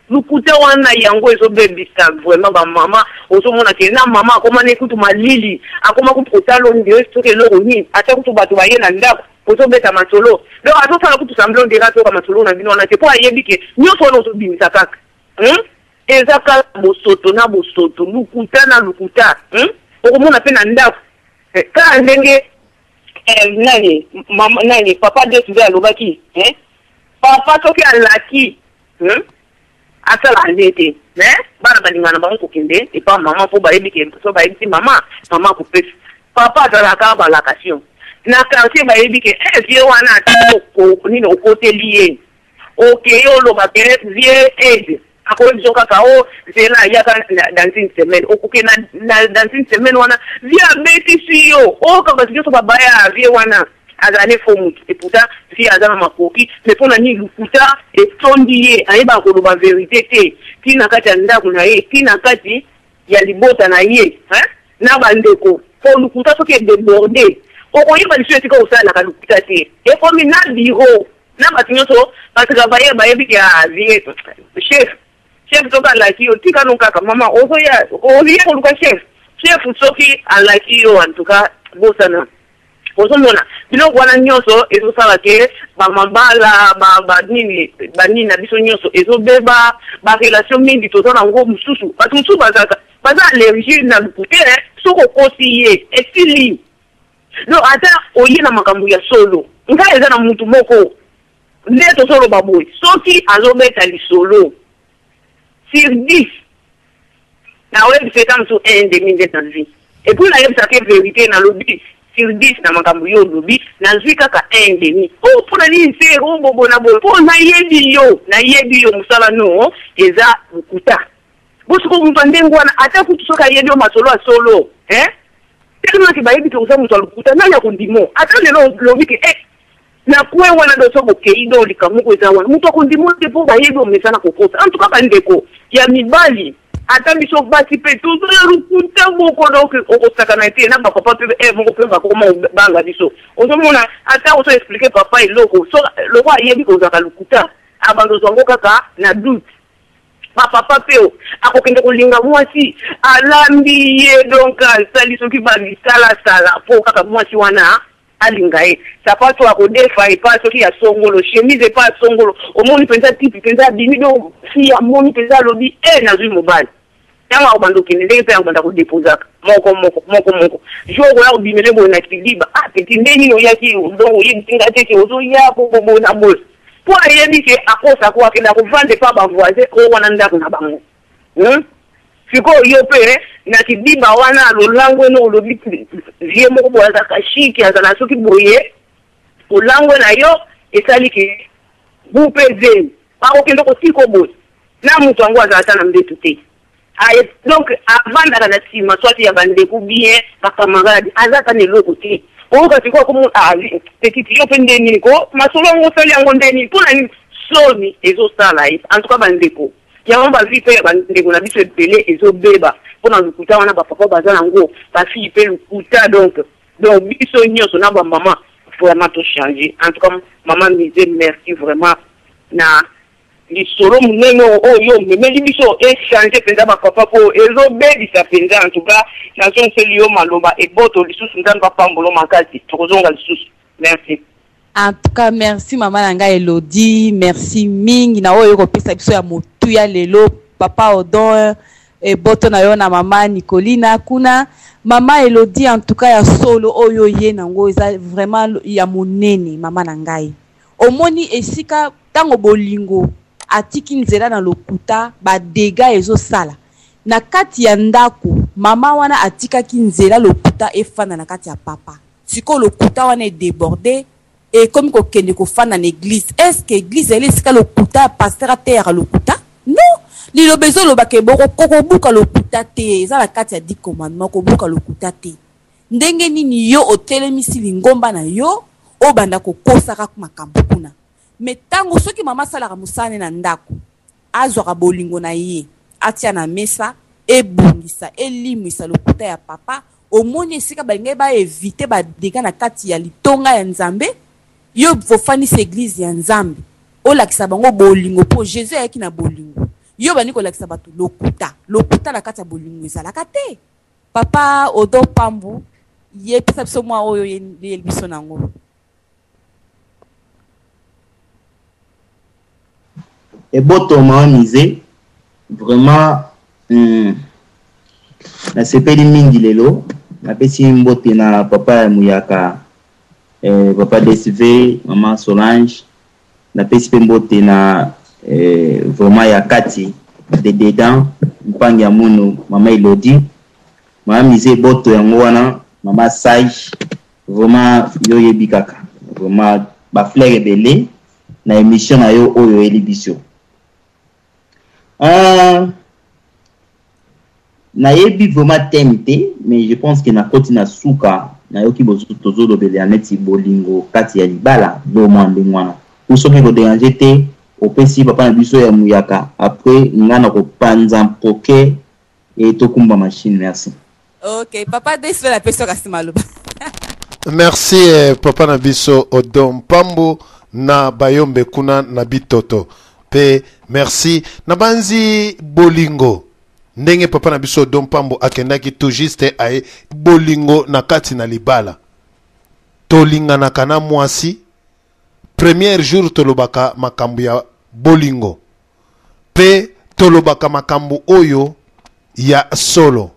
Lokuta wana yango ezo bebisa vraiment ba mama. Ozo mona ke na mama akoma ne kutu malili, akoma kutu kotala on dirait soki eloko nini, ata kutu bato baye na ndako ozo beta masolo, donc azo sala kutu semblant on dirait azoyoka masolo na bino wana te, po ayebi ke nionso wana ozo bimisa kaka hum eza kaka bosoto na bosoto, lokuta na lokuta hum okomona pe na ndako kaka ndenge eh, nani mama nani papa Desbe alobaki eh papa soki alaki Hum asala nde te mais bana balingaka na bango kokende epa mama po bayebi ke soki bayebisi mama, mama akopesa. Papa azalaka ba location na quartier, bayebi ke eh vieux wana ata nini okoteli ye okeyi oloba ke vieux aide, akoyebisa yo kaka o zela yaka dans une semaine. Okoke na dans une semaine wana vieux abetisi yo, oyoka bato nyonso babaya vieux wana. Azala ne faux mutu et pourtant fille aza na makoki mais pona nini lokuta etondi ye, ayebaka koloba verite te ti na kati ya ndaku na ye ti na kati ya libota na ye hein na ba ndeko po lokuta soki e deborde okoyeba lisusu esika osalelaka lokuta te ekomi na bureau na batu nionso ba travailleur bayebi ke ah vie chef chef soki alaki yo tika no kaka mama ozoya oye koluka chef chef soki alaki yo en tout cas bosana. Ozomona biloko wana nyonso ezosala ke ba mabala ba ba nini ba nini na biso nyonso ezobeba, ba relation mingi toza na ngo mosusu bato mosusu bazalaka baza allergie na lokute eh, soki okosi ye esili. Donc ata oye na makambo ya solo, ngai eza na mutu moko nde tozoloba boye, soki azobeta lisolo sur 10 Nakoyebisa ye tango mosusu un demi nde nazui. Et puis nayebisaka ye verite, nalobi sur 10 na makambo yo olobi, nazui kaka un demi. Oh pona nini zero bobo na boye? Po nayebi yo, nayebi yo mosala no eza lokuta. Bo sikoyo moto ya ndenge wana ata kutu soki ayebi yo masolo ya solo, hein? Tellement que bayebi ke oza moto ya lokuta, nani akondima yo? Ata lelo olobi ke eh Na coin wana donc soki bokeyi donc likambo moko eza wana mutu akondima yo te po bayebi omesana kokosa. En tout cas ba ndeko ya mibali ata biso basi pe toza na lokuta moko donc okosakana te na ba papa pe heure moko pe bakoma kobanga biso. Ozomona ata ozo expliquer papa eloko soki lokola ayebi ke ozalaka lokuta abanda ozwa yango kaka na doute. Ba papa pe akokende kolinga mwasi alambi ye donc asali soki ba bisala sala po kaka mwasi wana alinga ye. Sapato akodefa epa soki ya songolo, chemise epa ya songolo, omoni penza type penza abimi donc fille amoni penza alobi eh nazui mobali. Tango akobanda kokende ndenge pe akobanda ko deposaka moko moko moko moko. Jour okoya kobimele boye na kidiba, ah petit nde nini oyaki donc oyebisi nga te ke ozoya bobo boye na boye. Po ayebi ke akosa ko akenda kovanda epa ba voisin oyo wana ndako na bango. Hum? Sikoyo yo pe na kidiba wana lolangwe no olobi vieux moko boye azalaka chic azala soki boye kolangwe na yo esali ke gout pe zemi bakokende kotika boye na moto yango azala ata na mbetu te aye donc avandaka na nsima soit ya bandeko bien ba camarade aza ata na eloko te oyoka sikoyo akomo ah, petite yo mpe nde nini ko masolo yango osali yango nde nini mpo na nini soni ezosala ye en tout cas bandeko Yango ba vie pe ya ba ndeko na biso ebele ezo beba pona lokuta wana ba papa baza na ngo, ba fille pe lokuta donc donc biso nioso na ba maman vraiment to changer. En tout cas maman Mise merci vraiment na lisolo munene oyo yo omemeli biso e changer penza ba papa po ezo bebisa penza. En tout cas nazongiseli yo maloba eboto lisusu, Nzambe apambola yo makasi, tokozonga lisusu. Merci. En tout cas merci maman na ngai Elodie, merci mingi na oyo kopesa biso ya motuya lelo papa Odon eboto na yo na mama Nicolina kuna. Mama Elodie en tout cas ya solo oyo ye nango eza vraiment ya monene mama na ngai. Omoni esika tango bolingo atiki nzela na lokuta ba degats ezosala na kati ya ndako, mama wana atikaki nzela lokuta efanda na kati ya papa. Sikoyo lokuta wana e deborde ekomi kokende kofanda na eglise. Est ce que eglise ezali esika lokuta pasteur ateyaka lokuta? Non! Liloba ezoloba ke bokobuka lokuta te, eza na kati ya 10 commandements, kobuka lokuta te. Ndenge nini yo otelemisi lingomba na yo obanda kokosaka makambo kuna? Mais tango soki mama asalaka mosala ne na ndako, azwaka bolingo na ye atia na mesa, ebongisa, elimwisa lokuta ya papa. Omoni esika balingaki ba eviter ba degats na kati ya litonga ya Nzambe? Yo ofandisi eglise ya Nzambe, olakisa bango bolingo po Jesus ayaki na bolingo. Yo obandi kolakisa bato lokuta. Lokuta na kati ya bolingo ezalaka te. Papa Odon Pambu, yebisa biso mwa oyo oyeli biso nango. Eboto maman Mise, vraiment nasepeli mingi lelo, napesi mbote na papa ya Muyaka, papa DSV, maman Solange, napesi pe mbote na vraiment ya kati de dedans mpangi ya munu maman Elodie, maman Mise eboto yango wana, maman sage, vraiment yo oyebi kaka vraiment ba fleurs ebele na emission na yo oyo oyeli biso. Nayebi vraiment thème te, mais je pense que nakoti na suka, nayoki tozolobela neti bolingo kati ya libala, do mwa ndenge wana. Ou soki ko déranger te, opesi papa na biso ya Muyaka, après nga na kopanza mpoke et tokumba machine. Merci. Ok, papa Desfel apesi yo kasi maloba. Merci papa na biso Odon Pambu na Bayombe kuna na Bitoto. Pe merci na banzi bolingo ndenge papa na biso Odon Pambu akendaki tout juste aye bolingo na kati na libala. Tolinganaka na mwasi premier jour tolobaka makambo ya bolingo pe tolobaka makambo oyo ya solo.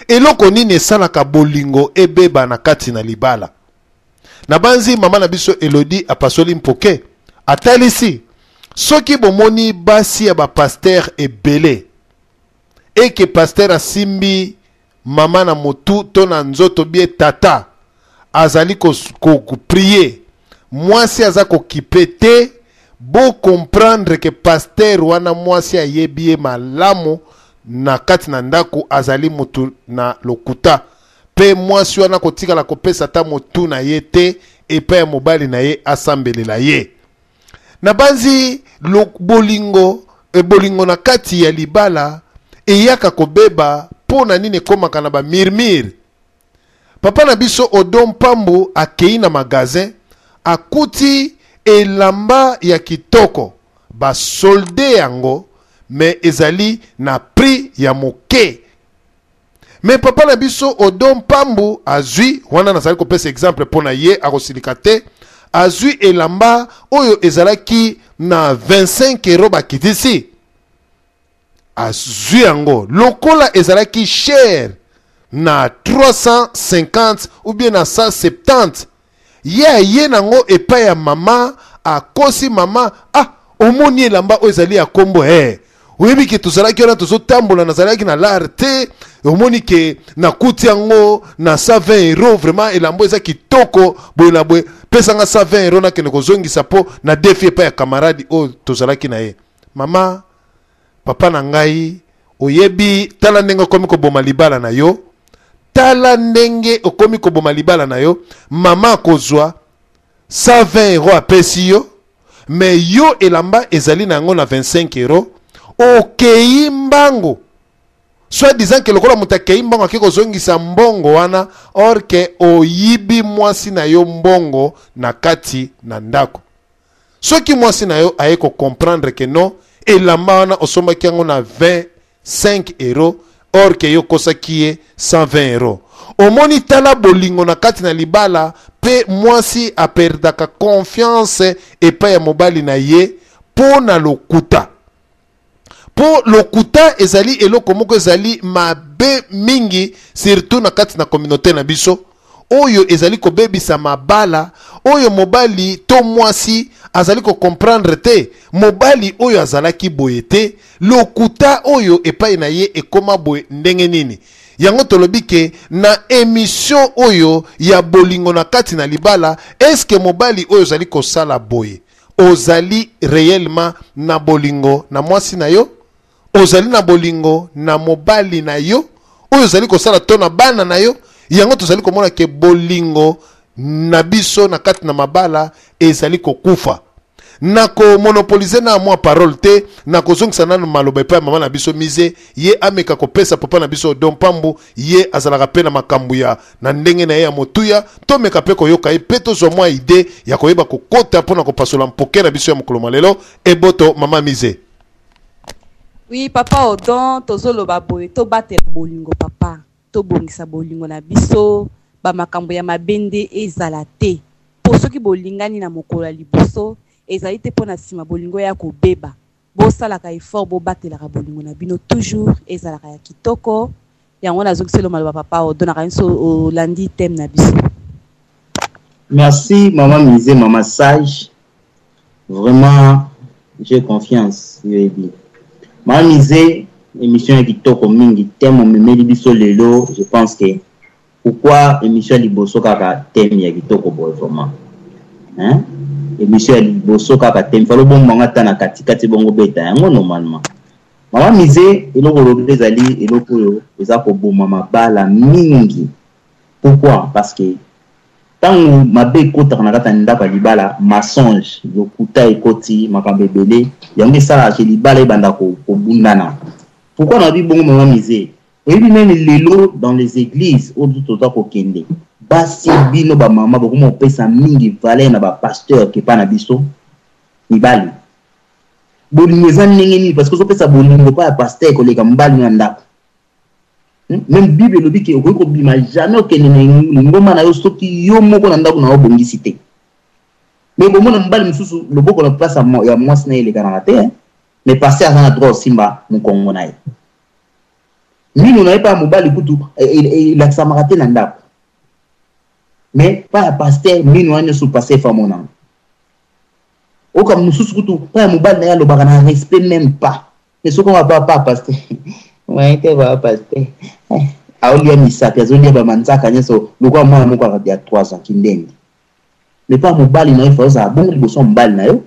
Eloko nini esalaka bolingo ebeba na kati na libala? Nabanzi mama na biso Elodie apasoli mpoke, atalisi soki bomoni basi ya ba pasteur ebele eke pasteur asimbi mama na motu to na nzoto bie tata azali ko prier, mwasi aza kokipe te, bo comprendre que pasteur wana mwasi ayebi ye malamu na kati na ndako azali mutu na lokuta, pe mwasi wana kotikala kopesa ata motu na ye te epai ya mobali na ye asambelela ye. Nabanzi bolingo na kati ya libala eyaka kobeba po na nini ekomaka na ba murmure. Papa na biso Odon Pambu akei na magasin, akuti elamba ya kitoko, ba solde yango mais ezali na prix ya moke. Mais papa na biso Odon Pambu azwi, wana nazali kopesa exemple mpo na ye akosilika te, azwi elamba oyo ezalaki na 25 euro bakitisi, azwi yango lokola ezalaki cher na 350 ou bien na 170, ye aye nango epai ya mama, akosi mama, ah, omoni elamba oyo ezali ya kombo, oyebi ke tozalaki wana tozotambola, nazalaki na lar te, omoni ke nakuti yango na 120 euro, vraiment elamba eza kitoko boye na boye, pesanga 120 euro nakende kozongisa po na defi epai ya camarade oyo tozalaki na ye. Mama, papa na ngai, oyebi, tala ndenge okomi koboma libala na yo, tala ndenge okomi koboma libala na yo, mama akozwa 120 euro apesi yo, mais yo elamba ezali na yango na 25 euro, okei mbangu. Soit disant que lokola moto akei mbangu ake kozongisa mbongo wana, or que oyibi mwasi na yo mbongo na kati na ndako. Soki mwasi na yo aye ko comprendre que non, elamba wana osombaki yango na 25 euro, or que yo okosaki ye 120 euro. Omoni, tala bolingo na kati na libala, pe mwasi aperdaka confiance epai ya mobali na ye po na lokuta. Po lokuta ezali eloko moko ezali mabe mingi, surtout na kati na communauté na biso, oyo ezali kobebisa mabala, oyo mobali to mwasi azali ko comprendre te, mobali oyo azalaki boye te, lokuta oyo epai na ye ekoma boye ndenge nini. Yango tolobi ke na émission oyo ya bolingo na kati na libala, est-ce que mobali oyo ozali kosala boye, ozali réellement na bolingo na mwasi na yo? Ozali na bolingo na mobali na yo oyo ozali kosala to na bana na yo? Yango tozali komona ke bolingo na biso na kati na mabala ezali kokufa. Nakomonopolize na mwa parole te, nakozongisa nanu maloba epai ya mama na biso Mize, ye ameka kopesa papa na biso Odon Pambu, ye azalaka pe na makambo ya na ndenge na ye ya motuya, tomeka pe koyoka ye pe tozwa mwa idee ya koyeba kokota mpo na kopasola mpoke na biso ya mokolo mwa lelo. Eboto mama Mize. Oui papa Odon, tozoloba boye, tobatela bolingo papa, tobongisa bolingo na biso, ba makambo ya mabe nde ezala te, po soki bolingani na mokolo ya liboso, ezali te po na sima bolingo eya kobeba. Bosalaka effort bobatelaka bolingo na bino toujours, ezalaka ya kitoko. Yango nazongiseli yo maloba papa Odon, nakanisi olandi thème na biso. Merci maman Mise, maman sage. Vraiment, j'ai confiance yoyebi. Maman Mise, émission ya kitoko mingi, thème omemeli biso lelo, je pense que pourquoi émission ya liboso kaka thème ya kitoko boye vraiment. Hein? Émission ya liboso kaka thème, falo bombanga ata na katikati bongo beta yango normalement. Maman Mise, eloko olobi ezali eloko oyo eza koboma mabala mingi. Pourquoi? Parce que tango mabe ekotaka na kati ya ndako ya libala, mensonge, lokuta ekoti, makambo ebele, yango esalaka ke libala ebanda kobundana. Pourquoi nalobi bongo maman Mise? Oyebi meme lelo dans les eglises oyo biso toza kokende, basi bino ba mama bokoma kopesa mingi valeur na ba pasteurs ke epa na biso mibali. Bolingo eza ndenge nini? Parce que ozopesa bolingo epa ya pasteur koleka mobali no ya ndako. Meme Bible elobi ke okoki kobima jamais okende na lingomba na yo soki yo moko na ndako na yo obongisi te. Mais komona mobali mosusu loboko na place ya mwasi na ye elekanaka te, hein? Mais pasteur aza na droit osimba mokongo na ye. Mino na ye pa ya mobali kutu elakisamaka te na ndako. Mais pa ya pasteur mino wana nyonso pasteur fa monanga. Oka mosusu kutu pa ya mobali na ye alobaka na respect même pas. Mais soki oka pa pa pasteur. Ouais te ba pasteur. Eh, aolia misapi azolia ba manzaka nyonso lokola mwana moko ya 3 ans kindende. Mais pa mobali na yo fa ozala bongo liboso ya mobali na yo.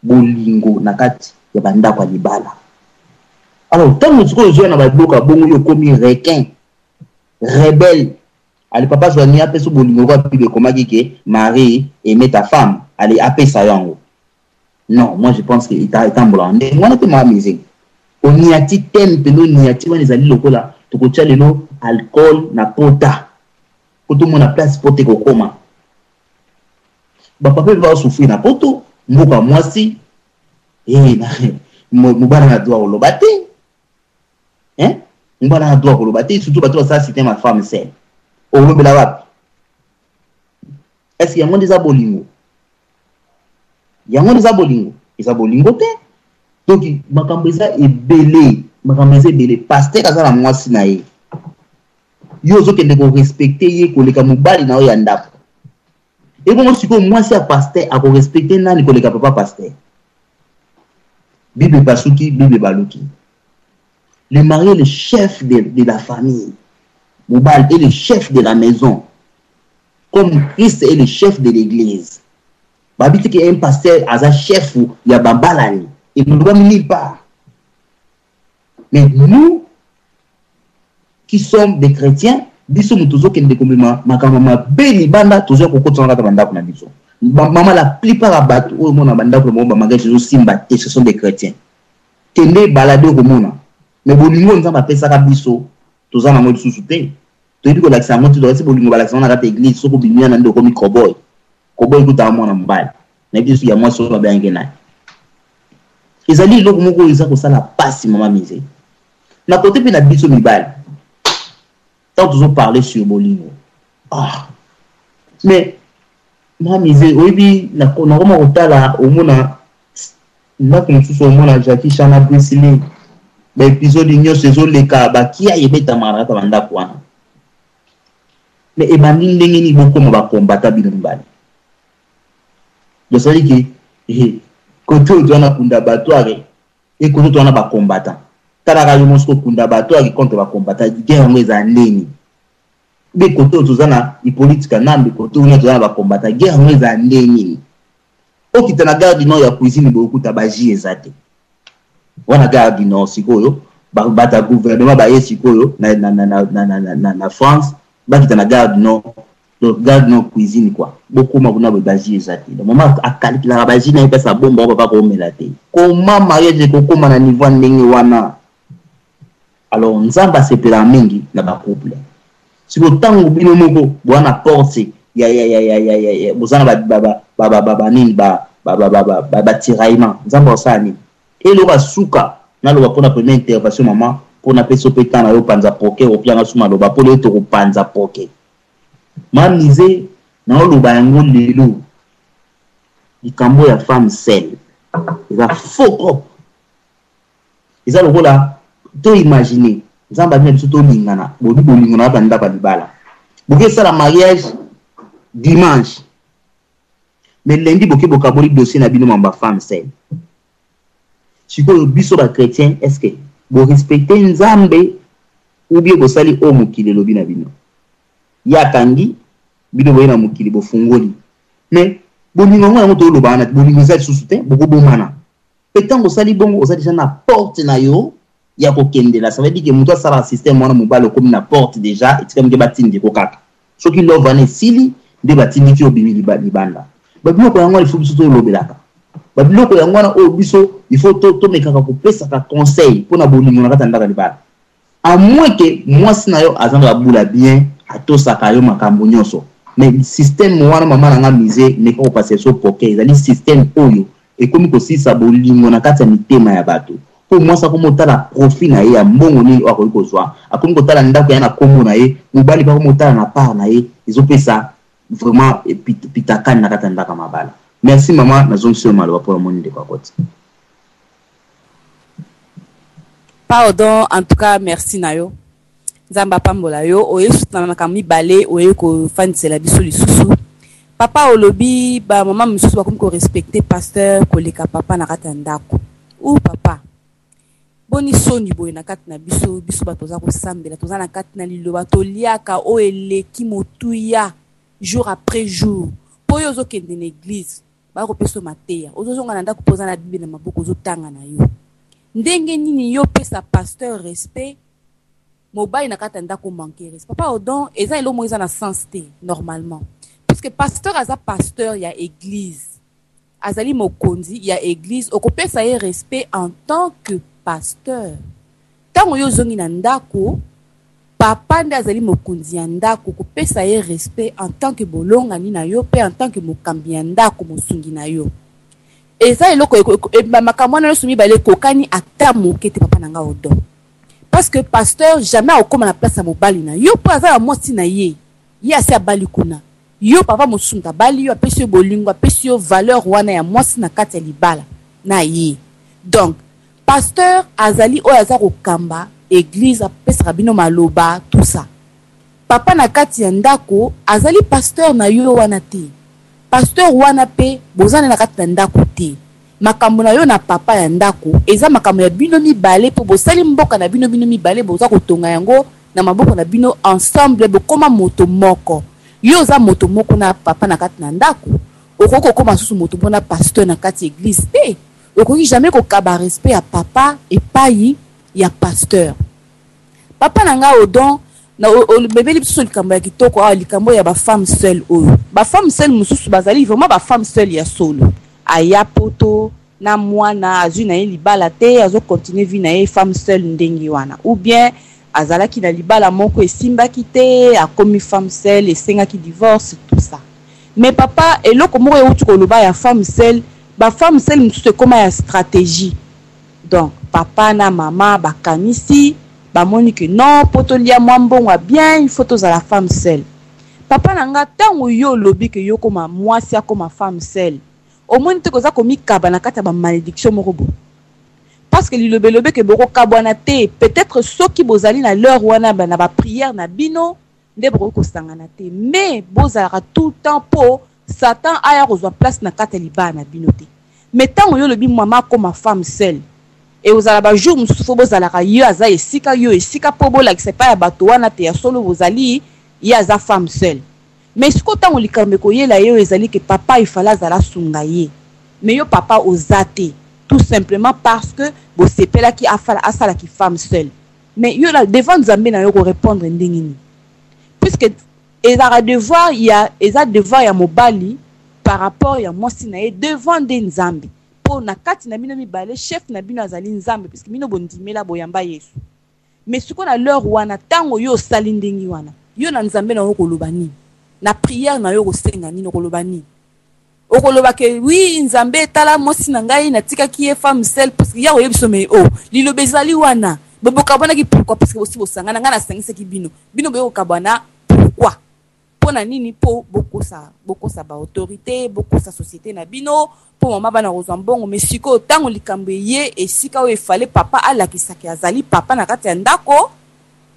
Bolingo na kati ya ba ndako ya libala. Alors tango sikoyo ozoya na ba biloko ya bongo yo okomi requin, rebelle. Ale papa Joanie apesa bolingo lokola Bible ekomaki ke Marie aimait ta femme, ale apesa yo yango. Non, moi je pense que etambolaka ndenge wana te mama Mise. Oniati thème mpenza oniati wana ezali lokola tokotia lelo alcool na pota po tomona place pota ekokoma. Ba papa mpe bazosouffrir na poto, mboka mwasi eh, mobali na droit koloba te. Hein? Mobali na droit koloba te, surtout bato basala système ya femme seule. Olobela wapi? Est-ce que yango nde eza bolingo? Yango nde eza bolingo? Eza bolingo te. Donc makambo eza ebele, makambo eza ebele. Pasteur aza na mwasi na ye. Yo ozokende ko respecter ye koleka mobali na yo ya ndako. Ebongo sikoyo mwasi ya pasteur ako respecter nani koleka papa pasteur? Bible epasuki, Bible ebaluki. Le mari est le chef de la famille. Mobali est le chef de la maison. Comme Christ est le chef de l'église. Babi te ke un pasteur aza chef ya babalani. Elobami nulle part. Mais nous qui sommes des chrétiens, biso moto tozokende komema makambo mabe libanda, tozoya kokotisa na kati ya bandako na biso. Mama, la plupart ya bato oyo omona bandako na bango ba mariage ezosimba te, ce sont des chrétiens. Kende balade okomona. Mais bolingo Nzambe apesaka biso, toza nango lisusu te. Toyebi kolakisa yango te, tokasi bolingo balakisa yango na kati ya église, soki obimi wana nde okomi cowboy. Cowboy ekutaka mwana mobali. Nayebi te soki ya mwasi oyo babengaki nani. Ezali eloko moko oyo eza kosala pasi mama Mise. Na kote pe na biso mibali, tant tozo parler sur bolingo. Ah. Mais mama Mise, oyebi nakoma kotala omona ndako mosusu omona Jackie Chan na Bruce Lee ba episode nyonso ezoleka bakia ebetamaka na kati ya bandako wana. Mais ebandi ndenge nini bokoma ba combattant bino mibale? Donc ça dit que eh, kote oyo toza na kundabatoire e kote toza na ba combattant. Talaka yo moko kundabatoire contre ba combattant, guerre yango eza ndeni. Be kote oyo toza na Hippolyte Kanambe, kote oyo toza na ba combattant, guerre yango eza ndeni. Okita na gare du Nord ya cuisine boye okuta ba jus eza te. Wana gare du Nord sikoyo bato ya gouvernement baye sikoyo na, na, na, na, na, na, na, na France, bakita na gare du Nord. Donc gare du Nord cuisine quoi, bokoma kuna boye baji eza te. Donc mama akalikilaka baji na ye mpesa abomba ngo papa komela te. Koma mariage ekokoma na niveau ya ndenge wana. Alors Nzambe asepelaka mingi na bacouple. Sikoyo ntango bino moko boza na porte ya ya ya ya ya ya ya boza na ba ba ba ba ba ba nini ba ba ba ba ba ba ba tiraillement, Nzambe akosala nini? Eloko ya suka naloba mpona première intervention mama, mpo napesi yo mpe temps na yo opanza poke, opianga su maloba mpo lelo tokopanza poke. Mamise naoloba yango lelo, likambo ya femme seule eza faux propre. Eza lokola to imaginer Nzambe abina biso tolingana, bobi bolingo na kati ya ndako ya libala, boke sala mariage dimanche, mais lundi boke bokaboli dossier na bino mamba femme seule. Sikoyo biso ba chrétien, est-ce que bo respecter Nzambe ou bien bosali oyo mokili elobi na bino? Ye akangi bino, boye na mokili bofungoli, mais bolingo yango yango toloba wana, bolingo eza lisusu te, bokobomana. Mpe ntango osali bongo, oza deja na porte na yo ya kokendela. Ça veut dire que moto asalaka système wana, mobali okomi na porte deja, etikami ke batindiko kaka. Soki love wana esili, nde batindiki yo obimi libanda. Babiloko yango wana, il faut biso tolobelaka babiloko yango wana oyo biso il faut tomekaka kopesaka conseil mpona bolingo na kati ya ndako ya libala. À moins que mwasi na yo aza na babula bien, atosaka yo makambo nyonso. Mais système wana, mama na nga mise, meka kopasa so poke, ezali système oyo ekomi kosilisa bolingo na kati ya mitema ya bato. Mpo mwasi akomi kotala profit na ye ya mbongo nini oyo akoki kozwa, akomi kotala ndako ya na kombo na ye, mobali mpe akomi kotala na part na ye, ezopesa vraiment pitakani na kati ya ndako ya mabala. Merci mama, nazongisi yo maloba mpo namoni ndeko akoti. Pardon, en tout cas merci na yo. Nzambe apambola yo. Oye susu na makambo mibale oye kofandisela biso lisusu. Papa olobi ba mama misusu bakomi korespecte pasteur koleka papa na kati ya ndako. Ou papa, boni soni boye na kati na biso, biso bato toza kosambela, toza na kati na liloba, toliaka oyo eleki motuya jour après jour. Mpo oyo ozokende na église, bakopesa yo mateya, ozozonga na ndako mpo oza na Bible na maboko, ozotanga na yo. Ndenge nini yo pesa pasteur respect, mobali na kati ya ndako manque respect? Papa Odon, eza eloko moko eza na sens te normalement, puisque pasteur aza pasteur ya église, azali mokonzi ya église, okopesa ye respect en tant que pasteur. Ntango yo ozongi na ndako, papa nde azali mokonzi ya ndako, kopesa ye respect en tant que bolongani na yo mpe en tant que mokambi ya ndako, mosungi na yo. Eza eloko makambo wana nyonso mibale ekokani ata moke te, papa na nga Odon. Parce que pasteur jamais akokóma na place ya mobali na yo, mpo aza ya mwasi na ye, ye asi abali kuna. Yo papa mosusu moto abali yo, apesi yo bolingo, apesi yo valeur wana ya mwasi na kati ya libala na ye. Donc pasteur azali oyo aza kokamba église, apesaka bino maloba, tout ça. Papa na kati ya ndako azali pasteur na yo wana te. Pasteur wana mpe boza na kati na ndako te. Makambo na yo na papa ya ndako eza makambo ya bino mibale, mpo bosali mboka na bino, bino mibale boza kotonga yango na maboko na bino ensemble, bokoma moto moko. Yo oza moto moko na papa na kati na ndako, okoki kokoma susu moto mpo na pasteur na kati ya église te. Okoki jamais kokaba respect ya papa epai ya pasteur. Papa na ngai Odon, na olobeli biso likambo ya kitoko awa, likambo ya bafemme seule oyo. Bafemme seule mosusu bazali vraiment bafemme seule ya solo. Aya poto na mwana, azwi na ye libala te, azocontinue vie na ye femme seule ndenge wana. Ou bien azalaki na libala moko esimbaki te, akomi femme seule, esengaki divorce, tout ça. Mais papa, eloko moko euti koloba ya femme seule, ba femme seule mosusu ekoma ya stratégie. Donc papa na mama bakanisi, bamoni que non, po tolia mwa mbongo ya bien, il faut tozala femme seule. Papa na nga, ntango yo olobi ke yo koma mwasi akoma femme seule, omoni te koza komikaba na kati ya bamalédiction moko boye? Parce que liloba elobi ke bokokabwana te. Peut-être soki bozali na l'heure wana na baprière na bino nde bokoki kosangana te, mais bozalaka tout le temps mpo Satan aya kozwa place na kati ya libala na bino te. Mais ntango yo olobi mama akoma femme seule, ekozala bajour mosusu fo bozalaka, yo aza esika, yo esika, mpo bolakisa epai ya bato wana te ya solo bozali, ye aza femme seule. Mais sikoyo ntango likambo ekoyela ye oyo ezali ke papa ifale azala asunga ye, mais yo papa oza te. Tout simplement parce que bosepelaki asalaki femme seule. Mais yo na devant Nzambe na yo ko répondre ndenge nini? Puisque ezalaka devoir ya, eza devoir ya mobali par rapport ya mwasi na ye devant nde Nzambe. Po na kati na bino mibale chef na bino azali Nzambe, puisque bino bondimela boyamba Yesu. Mais sikoyo na l'heure wana tango yo osali ndenge wana, yo na Nzambe na yo okoloba nini? Na prière na yo okosenga nini? Okoloba nini? Okoloba ke oui Nzambe tala mwasi na ngai natikaki ye femme seule parce que ya koyebi biso mais oh liloba ezali wana. Bokabwanaki pourquoi? Parce que bosi bosangana, ngai nasangisaki bino. Bino boye kokabwana pourquoi? Pona nini? Po bokosa, bokosa ba autorité, bokosa société na bino, po mama bana kozwa mbongo. Mais sikoyo tango likambo eye esika oyo efale papa alakisaki azali papa na kati ya ndako,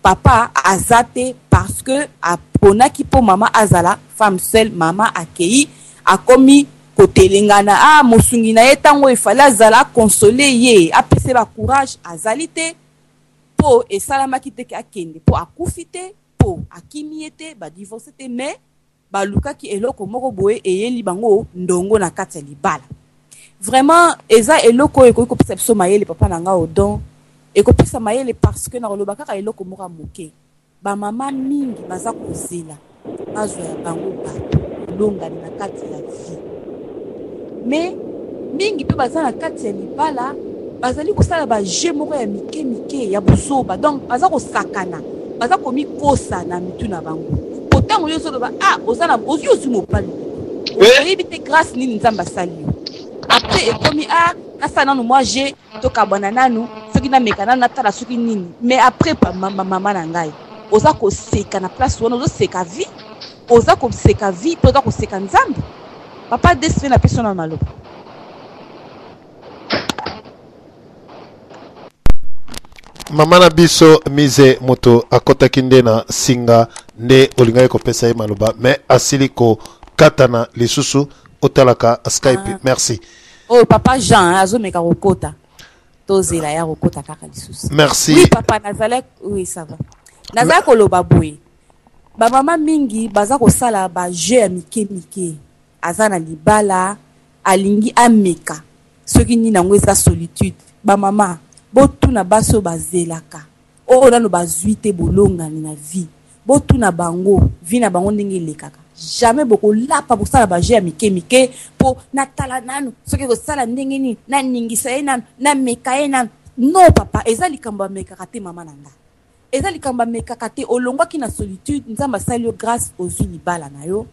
papa aza te parce que aponaki po mama azala femme seule. Mama akei akomi kotelengana, ah mosungi na ye tango efale azala akonsole ye, apese ba courage, azali te po esalamaki te ke akende, po akufi te, po akimi ye te, ba divorce te, mais balukaki eloko moko boye eyeli bango ndongo na kati ya libala. Vraiment eza eloko oyo ekoki kopesa biso mayele papa na nga Odon, ekopesa mayele parce que nakoloba kaka eloko moko ya moke. Ba mama mingi baza kozela bazwa ya bango bato bolongani na kati ya vie, mais mingi pe baza na kati ya libala bazali kosala ba jeu moko ya mike mike ya buzoba, donc baza kosakana, baza komikosa na mitu na bango. Po tango yo ozoloba ah oza na ozwi ozwi mobali oyebi te grâce nini Nzambe asali yo, après ekomi ah nasala nanu mwa jeu tokabwana nanu soki nameka nanu natala soki nini, mais après mama na ngai oza koseka na place wana, ozoseka vie, oza koseka vie pe oza koseka Nzambe. Papa DSV na peso na maloba. Mama na biso Mise moto akotaki nde na singa nde olingaki kopesa ye maloba mais asili kokatana lisusu otalaka Skype. Ah. Merci. Oh papa Jean azomeka kokota. Tozela ya kokota kaka lisusu. Merci. Oui papa nazala, oui ça va. Nazala koloba boye. Ba mama mingi baza kosala ba jeu ya mike mike. Aza na libala alingi ameka soki nini yango eza solitude. Ba mama botuna basi oyo bazelaka oyo nano bazwi te bolongani na vie, botuna bango vie na bango ndenge elekaka. Jamais bokolapa kosala ba jeu ya mike mike po natala nanu soki kosala ndenge nini, naningisa ye nanu, nameka ye nanu. Non papa, eza likambo amekaka te mama na nga. Eza likambo amekaka te. Olongwaki na solitude, Nzambe asali yo grâce, ozwi libala na yo,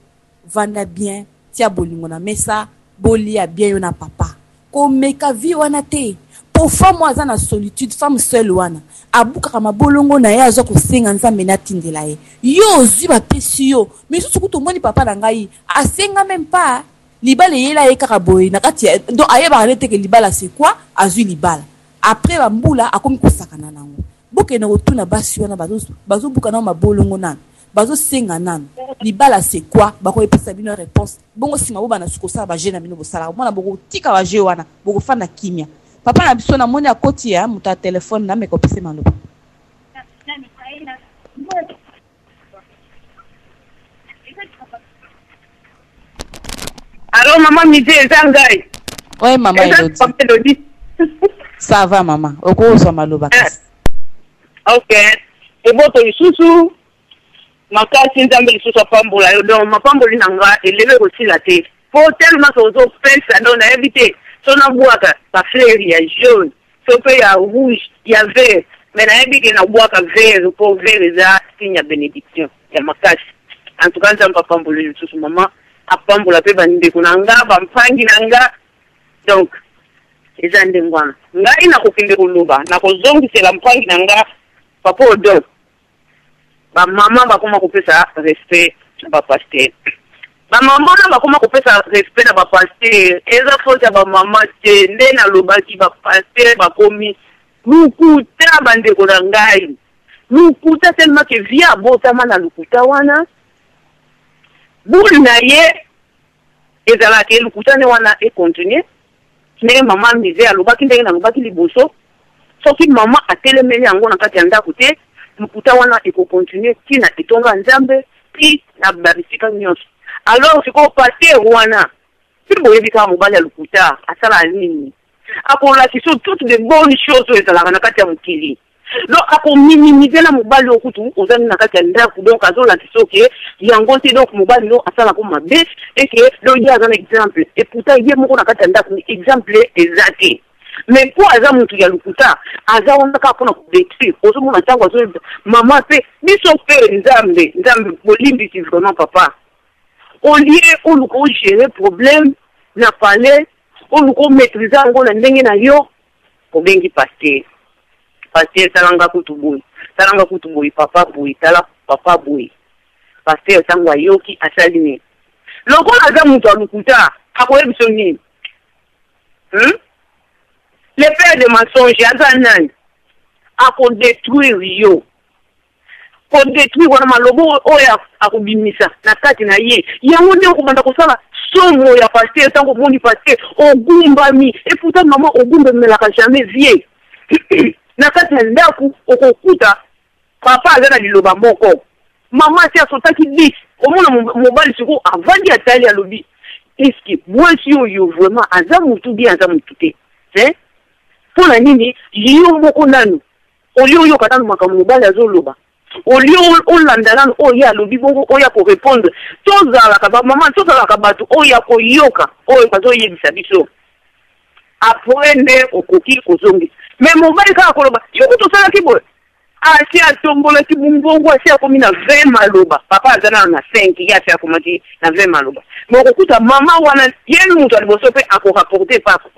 vanda bien, tia bolingo na mesa, bolia bien yo na papa. Komeka vie wana te. Po femme oyo aza na solitude, femme seule wana, abukaka mabolongo na ye, aza kosenga Nzambe na atindela ye. Yo ozwi bapesi yo, misusu kutu omoni papa na ngai asenga même pas libala eyela ye kaka boye na kati ya, donc ayebaka nde te ke libala c'est quoi, azwi libala. Après ba mbula akomi kosakana nango. Bokende kotuna basi wana bazobuka nano mabolongo nanu, bazosenga nanu libala c'est quoi, bakoyepesa bino réponse. Bongo sima bobanda suka kosala ba jeu na bino bosalaka, mwana bokotika ba jeu wana, bokofanda kimia. Papa na biso namoni akoti ya moto ya telefone na meka opese maloba. Alors maman Midi eza ngai. Oui maman Elodie. Ça va maman, okozwa maloba kasi. OK. Eboto lisusu makasi Nzambe lisusu apambola yo. Donc mapamboli na nga elelo ekosila te. Po tellement que ozopesa donc nayebi te so nabwaka ba fleur ya jaune so pe ya rouge ya vert, mais nayebi ke nabwaka vert po vert eza signe ya bénédiction ya makasi. En tout cas Nzambe apambola lisusu mama, apambola pe bandeko na nga, bampangi na nga. Donc eza ndenge wana ngai nakokende koloba, nakozongisela mpangi na nga papa Odon. Ba mama bakoma kopesa respect na ba pasteur, ba mama wana bakoma kopesa respect na ba pasteur, eza faute ya ba mama te. Nde nalobaki ba pasteur bakomi lukuta, bandeko na ngai, lukuta tellement que vie abotama na lukuta wana, boule na ye ezalaka lukuta nde wana e continuer. Ndenge mama Mise alobaki, ndenge nalobaki liboso, soki mama atelemeli yango na kati ya ndako te, lokuta wana ekokontinue ti na etonga ya Nzambe, ti na ba bisika nyonso. Alors sikoyo pasteur wana, bino boyebi kaka mobali ya lokuta asalaka nini? Akolakisa yo toutes de bonnes choses oyo ezalaka na kati ya mokili. Donc akominimize na mobali oyo kutu ozali na kati ya ndako, donc azolakisa yo ke yango te, donc mobali no asalako mabe eke, donc ye aza na exemple, et pourtant ye moko na kati ya ndako exemple eza te. Mais mpo aza mutu ya lokuta, aza wana kaka mpona kodétruire. Ozomona ntango azoyebisa mama mpe biso mpe Nzambe, Nzambe bolimbisi vraiment papa, au lieu oluka ogérer problème na palais, oluka omaîtrise yango na ndenge na yo, obengi pasteur: "Pasteur, talanga kutu boye, talanga kutu boye, papa boye, tala papa boye." Pasteur ntango ayoki, asali nini? Lokola aza moto ya lokuta, akoyebi biso nini? Le père de mensonge aza nani? Akodétruire yo. Kodétruire wana, maloba oyo akobimisa na kati na ye, yango nde okobanda kosala somo ya pasteur. Ntango omoni pasteur, ogumbami. Et pourtant mama, ogumbamelaka jamais vie. Na kati ya ndako okokuta papa aza na liloba moko, mama asi asotaki 10. Omona mobali sikoyo avandi, atali, alobi: "Eske mwasi oyo vraiment aza motu bien, aza motu te?" Mpo na nini? Yo moko nanu olie oyoka nanu makambo mobali azoloba, olie olanda nanu oyo ye alobi, bongo oyo akorépondre. Tozalaka bamama, tozalaka bato oyo akoyoka oyo bazoyebisa biso, après nde okoki kozongisa. Mais mobali kaka koloba: "Yo kutu osalaki boye", asi atombolaki bongongo, asi akomi na 20 maloba. Papa aza nano na 5, ye asi akomaki na 20 maloba. Mais okokuta mama wana, ye moto ya liboso mpe akorapporter papa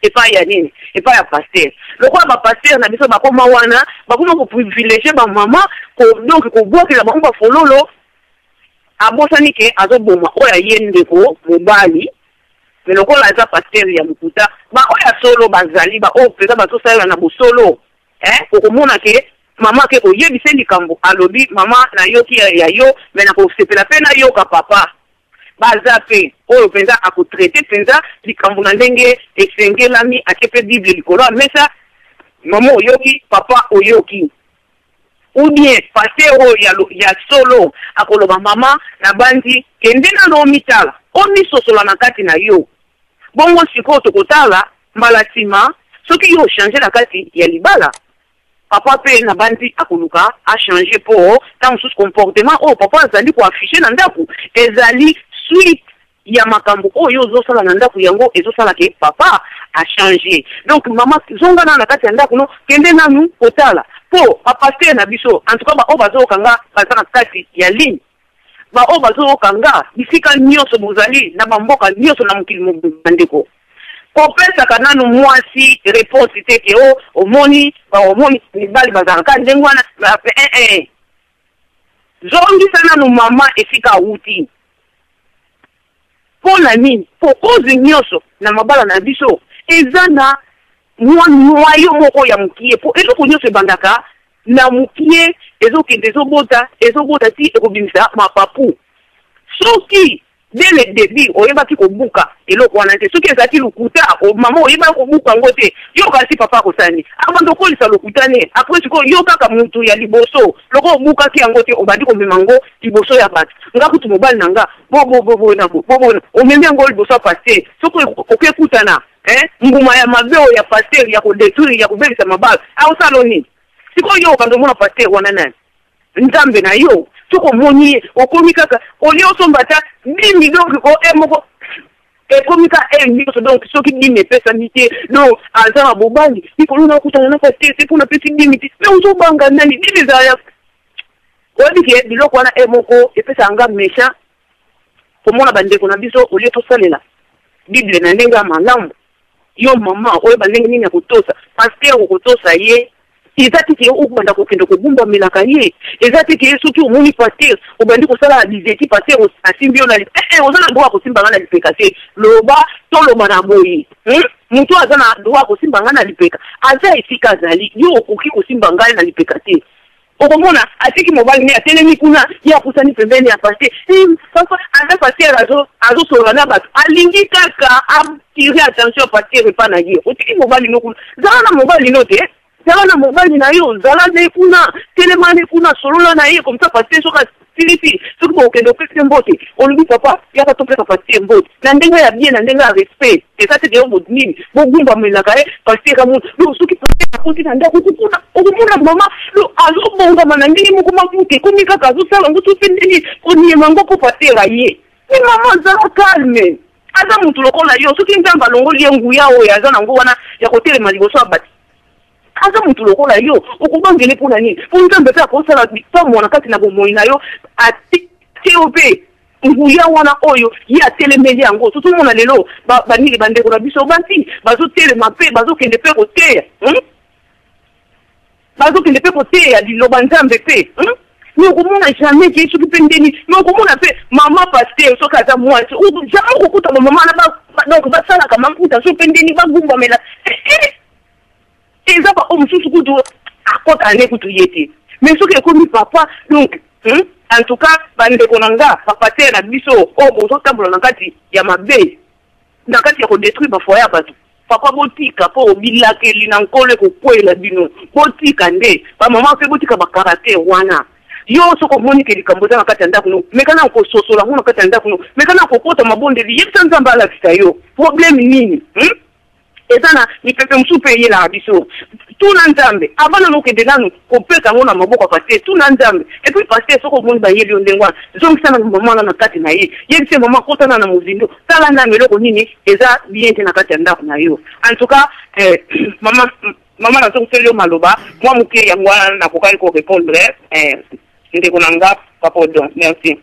epai ya nini? Epai ya pasteur. Lokola bapasteur na biso bakoma wana, bakoma koprivilégier bamama, donc kobwakela bango bafololo, abosani ke azoboma oyo aye ndeko mobali. Mais lokola aza pasteur ya lokuta, baoyo ya solo bazali, baoyo mpenza bazosalela na bosolo, okomona ke mama ke koyebisa likambo, alobi: "Mama, nayoki ya yo, mais nakosepela mpe nayoka papa." Baza mpe oyo mpenza akotraiter mpenza likambo na ndenge esengelami, atie mpe Bible likolo ya mesa: "Mama oyoki, papa oyoki." Ou bien pasteur oyo ya solo akoloba: "Mama, nabandi kende nano omitala, omisosola na kati na yo, bongo sikoyo tokotala mbala nsima soki yo ochanger na kati ya libala." Papa mpe na bandi akoluka achanger, mpo ntango mosusu comportement oyo papa azali koafficher na ndako ezali suite ya makambo oyo ozosala na ndako. Yango ezosala ke papa achanger. Donc mama, zonga nanu na kati ya ndako, no kende nanu kotala, mpo bapasteur na biso, en tout cas baoyo bazoyoka nga, baza na kati ya ligne, baoyo bazoyoka nga bisika nyonso bozali na bamboka nyonso na mokili mobimba, ndeko, kopesaka nanu mwasi réponse te ke o omoni, omoni mibali bazalaka ndenge wana. Eh, zongisa nanu mama esika awuti. Mpo na nini? Po cause nyonso na mabala na biso eza na mwa noyau moko ya mokie, mpo eloko nyonso ebandaka na mokie, ezokende, ezobota, ezobota ti ekobimisa mapapu. Soki dès le début oyebaki kobuka eloko wana te, soki ezalaki lokuta, mama, oyebaki kobuka yango te, yo kasi papa akosala nini? Abanda okolisa lokuta ne. Après sikoyo yo kaka mutu ya liboso, loko obukaki yango te, obandi komema yango liboso ya bato: "Nga kutu mobali na nga boboboboye na boboboye." Omemi yango liboso ya pasteur. Soki okekutana mbuma ya mabe oyo ya pasteur ya kodétruire, ya kobebisa mabala, akosala nini sikoyo? Yo okanda omona pasteur wana nani? Nzambe na yo. Soki omoni ye, okomi kaka olie osomba ata dîme, donc ko e moko ekomi ka e nyonso. Donc soki dîme epesami te, donc aza na bobangi likolo na okutana na pasteur te mpona apesi dîme te. Mais ozobanga nani? Dîme ezala ya oyebi ke biloko wana e moko epesaka nga méchant komona bandeko na biso. Olie tosalela Bible na ndenge ya malamu, yo mama oyeba ndenge nini ya kotosa pasteur. Okotosa ye, eza te ke okobanda kokende kogumbamelaka ye, eza te ke soki omoni pasteur obandi kosala bizeti, pasteur asimbi yo na eh, oza na droit ya kosimba nga na lipeka te. Loba, toloba na boye, Moto aza na droit ya kosimba nga na lipeka aza esika azali, yo okoki kosimba ngai na lipeka te. Okomona atiki mobali ne atelemi kuna, ye apusani pembeni ya pasteur. Papa aza pasteur, azosolola na bato, alingi kaka atire attention ya pasteur epa na ye. Otiki mobali no kuna, zala na mobali no te, zala na mobali na yo, zala nde kuna, telema nde kuna, solola na ye comme ça. Pasteur soki Silisi soki bokokende opesi ye mbote, olobi papa yaka topesa pasteur mbote na ndenge ya bien, na ndenge ya respect. Eza te ke yo nini bogumbamelaka ye pasteur amona. Donc soki pasteur akoti na ndako okokuna okomona mama donc azobongama na ndenge moko mabuta ekomi kaka azosala yango soki mpe ndenge koniema yango mpo pasteur aye. Mais mama azala calme, aza mutu lokola yo. Soki Nzambe alongoli ye nguya oyo aza nango wana ya kotelema liboso ya bato, aza mutu lokola yo, okobangele mpo na nini? Mpo Nzambe mpe akosala bikamwa na kati na bomoi na yo, atie yo mpe nguya wana oyo ye atelemeli yango. Tozomona lelo banini bandeko na biso basi bazotelema mpe bazokende mpe koteya, Bazokende pe koteya liloba Nzambe pe hum mais okomona jamais ke soki pe ndeni mais okomona pe maman pasteur soki aza mwasi jamais okokuta ba maman wana ba donc basalaka maputa soki pe ndeni bagumbamela eh, eh. Eza ba oyo mosusu kutu akota ne kutu ye te mais soki ekomi papa donc en tout cas bandeko na nga ba pasteur na biso oyo bozotambola na kati ya mabe na kati ya ko detruire ba foyer ya batu papa botika po bilakeli na nkolo ekokweyela bino botika nde ba maman pe botika ba caractère wana yo soki omoni ke likambo eza na kati ya ndako no meka na kososola yango na kati ya ndako no meka na kokota mabondeli yebisa nzambe alakisa yo problème nini Eza na mipepe mosusu pe eyelaka biso. Tuna Nzambe avant nanu okende nanu kopesa yango na maboko ya pasteur, tuna Nzambe. Et puis pasteur soki omoni bayeli yo ndenge wana, zongisa nanu maman wana na kati na ye. Yebisa ye maman kota nanu na mozindo, tala nanu eloko nini eza bien te na kati ya ndaku na yo. En tout cas eh, maman maman nazongiseli yo maloba mwa muke yango wana nakokaki ko repondre eh, ndeko na nga papa Odon. Merci.